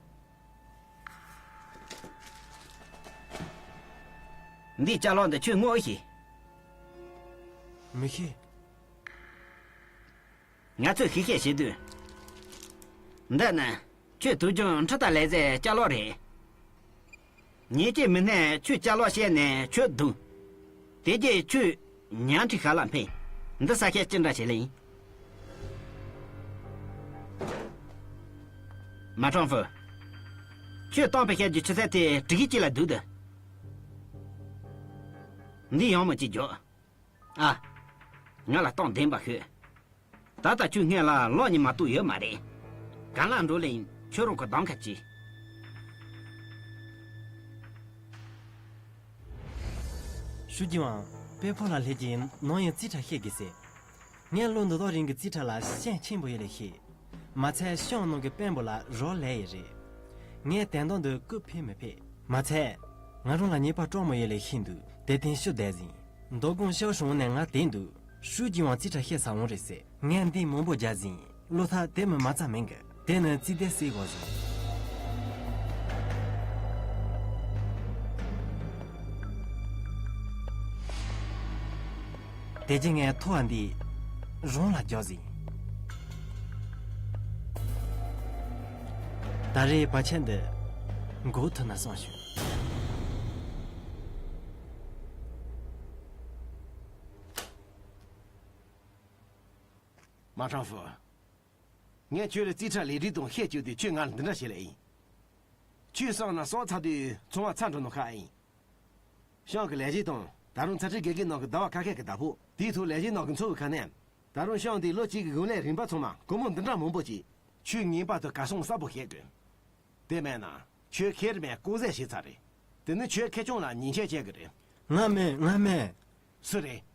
འདིའི་ཅ་ལག་འདི་ཁྱོད་དངོས་ཤེས། མི་ཤེས། ང་ཚོས་ཤེས་བཤད་བྱེད་དུས། འདི་ནི་ཁྱོད་དུས་རྒྱུན་འཕྲུལ་རྟ་ལས་ཟད་ཅ་ལག་རེད། ཉིན་གཅིག་མི་སྣས་ཁྱོད་ཅ་ལག་བཤད་ནས་ཁྱོད་རྡུང་། དེ་རྗེས་ཁྱོད་ཉལ་ཁྲི་ཤར་ལ་འཕེན། འདི་ས་ཁྱད་ཅི་འདྲ་ཞིག་ལ་ཡིན། མ་ཁྲང་ཧྥུ། ཁྱོད་གཏམ་དཔེ་བཤད་རྒྱུ་ཆུ་ཚད་དེ་དྲུག་གི་གཅིག་ལ་འདུག་ད། འདི་ཡང་མོ་གཅིག་རྒྱོབ། ཨ། ང་ལ་གཏམ་བདེན་པ་ཤོད། ད་ལྟ་ཁྱོད་སྔོན་ལ་ལོ་གཉིས་མ་གཏོགས་ཡོད་མ་རེད། གང་ལ་འགྲོ་ལེ་ཡིན། ཁྱོད་རང་གི་གདམ་ཁ་ཅི། ཧྲུའུ་ཅི་ཝང་། དཔོན་པོ་ལ་སླེབས་ཀྱིན་ནང་ཡང་རྩིས་ཁྲ་བཤད་དགོས་ཟེར། ངས་ལོ་འདི་དག་རིང་གི་རྩིས་ཁྲ་ལ་ཤན་ཆེན་པོ་ཡོད་ལེ་ཤེས། མ་ཚད་ཤང་ནང་གི་དཔོན་པོ་ལ་རོགས་ལས་ཡི་རེད། ངས་དན་རྟགས་འདི་རྐུབ་ཕེ་མི་ཕེ། མ་ཚད། ང་རང་ལ་ཉེས་པ་སྤྲོ་མོ་ཡོད་ལེ་ཤེས་འདུག་དེ་ཐེངས་ཤུ་བསྡད་ཟིན། མདོ་དགོང་ཤར་ཧྲོང་ནས་ང་དེ་འདུག་ཧྲུའུ་ཅི་ཝང་རྩིས་ཁྲ་བཤད་ས་འོང་རེད་ཟེར། ངས་འདི་མང་པོ་རྒྱག་ཟིན། བློ་ཐག་དེ་མི་མ་རྩ་མེད་གི། དེ་ནི་རྩིས་དེ་སེལ་དགོས་ཟིན། དེ་རྗེས་ངས་ཐོ་བ་འདི་རང་ལ་རྒྱག་ཟིན། ད་རེས་བར་ཆད་འདི་འགོག་ཐུབ་ན་བསམ་བྱུང་། མ་ཁྲང་ཧྥུ། ངས་ཁྱོད་ལ་རྩིས་ཁྲ་ལས་སྒྲིག་དང་བཤད་བཅུག་དུས་ཁྱོད་ང་ལ་འདི་འདྲ་བྱེད་ལེ་ཡིན། ཁྱོད་སང་ན་སོག་ཚ་དུས་ཚོང་བ་ཚ་འགྲོ་ནོ་ཁ་ཨེ་ཡིན། ཤང་གི་ལས་བྱེད་དང་ད་རུང་ཚ་ཁྲི་དགེ་རྒན་ནང་གི་ཟླ་བ་ཁ་ཤས་ཀྱི་བདག་པོ་དེའི་ཐོག་ལས་བྱེད་ནང་གི་ཚོ་བའི་ཁ་ནས། ད་རུང་ཤང་དེའི་ལོ་གཅིག་གི་དགུན་ལས་རིམ་པ་ཚང་མ་སྒོར་མོ་འདི་འདྲ་མང་པོ་ཅིག་ཁྱོད་ངེས་པར་དུ་གར་སོང་གསལ་པོ་བཤད་དགོས། དེ་མེད་ན་ཁྱོད་ཁེར་མེད་ལྐོག་ཟ་བྱས་ཚར་རེད། དེ་ནི་ཁྱོད་ཁེ་ཆུང་ལ་ཉེས་ཆད་བཅད་གི་རེད། ང་མེད་ང་མེད། སུ་རེད།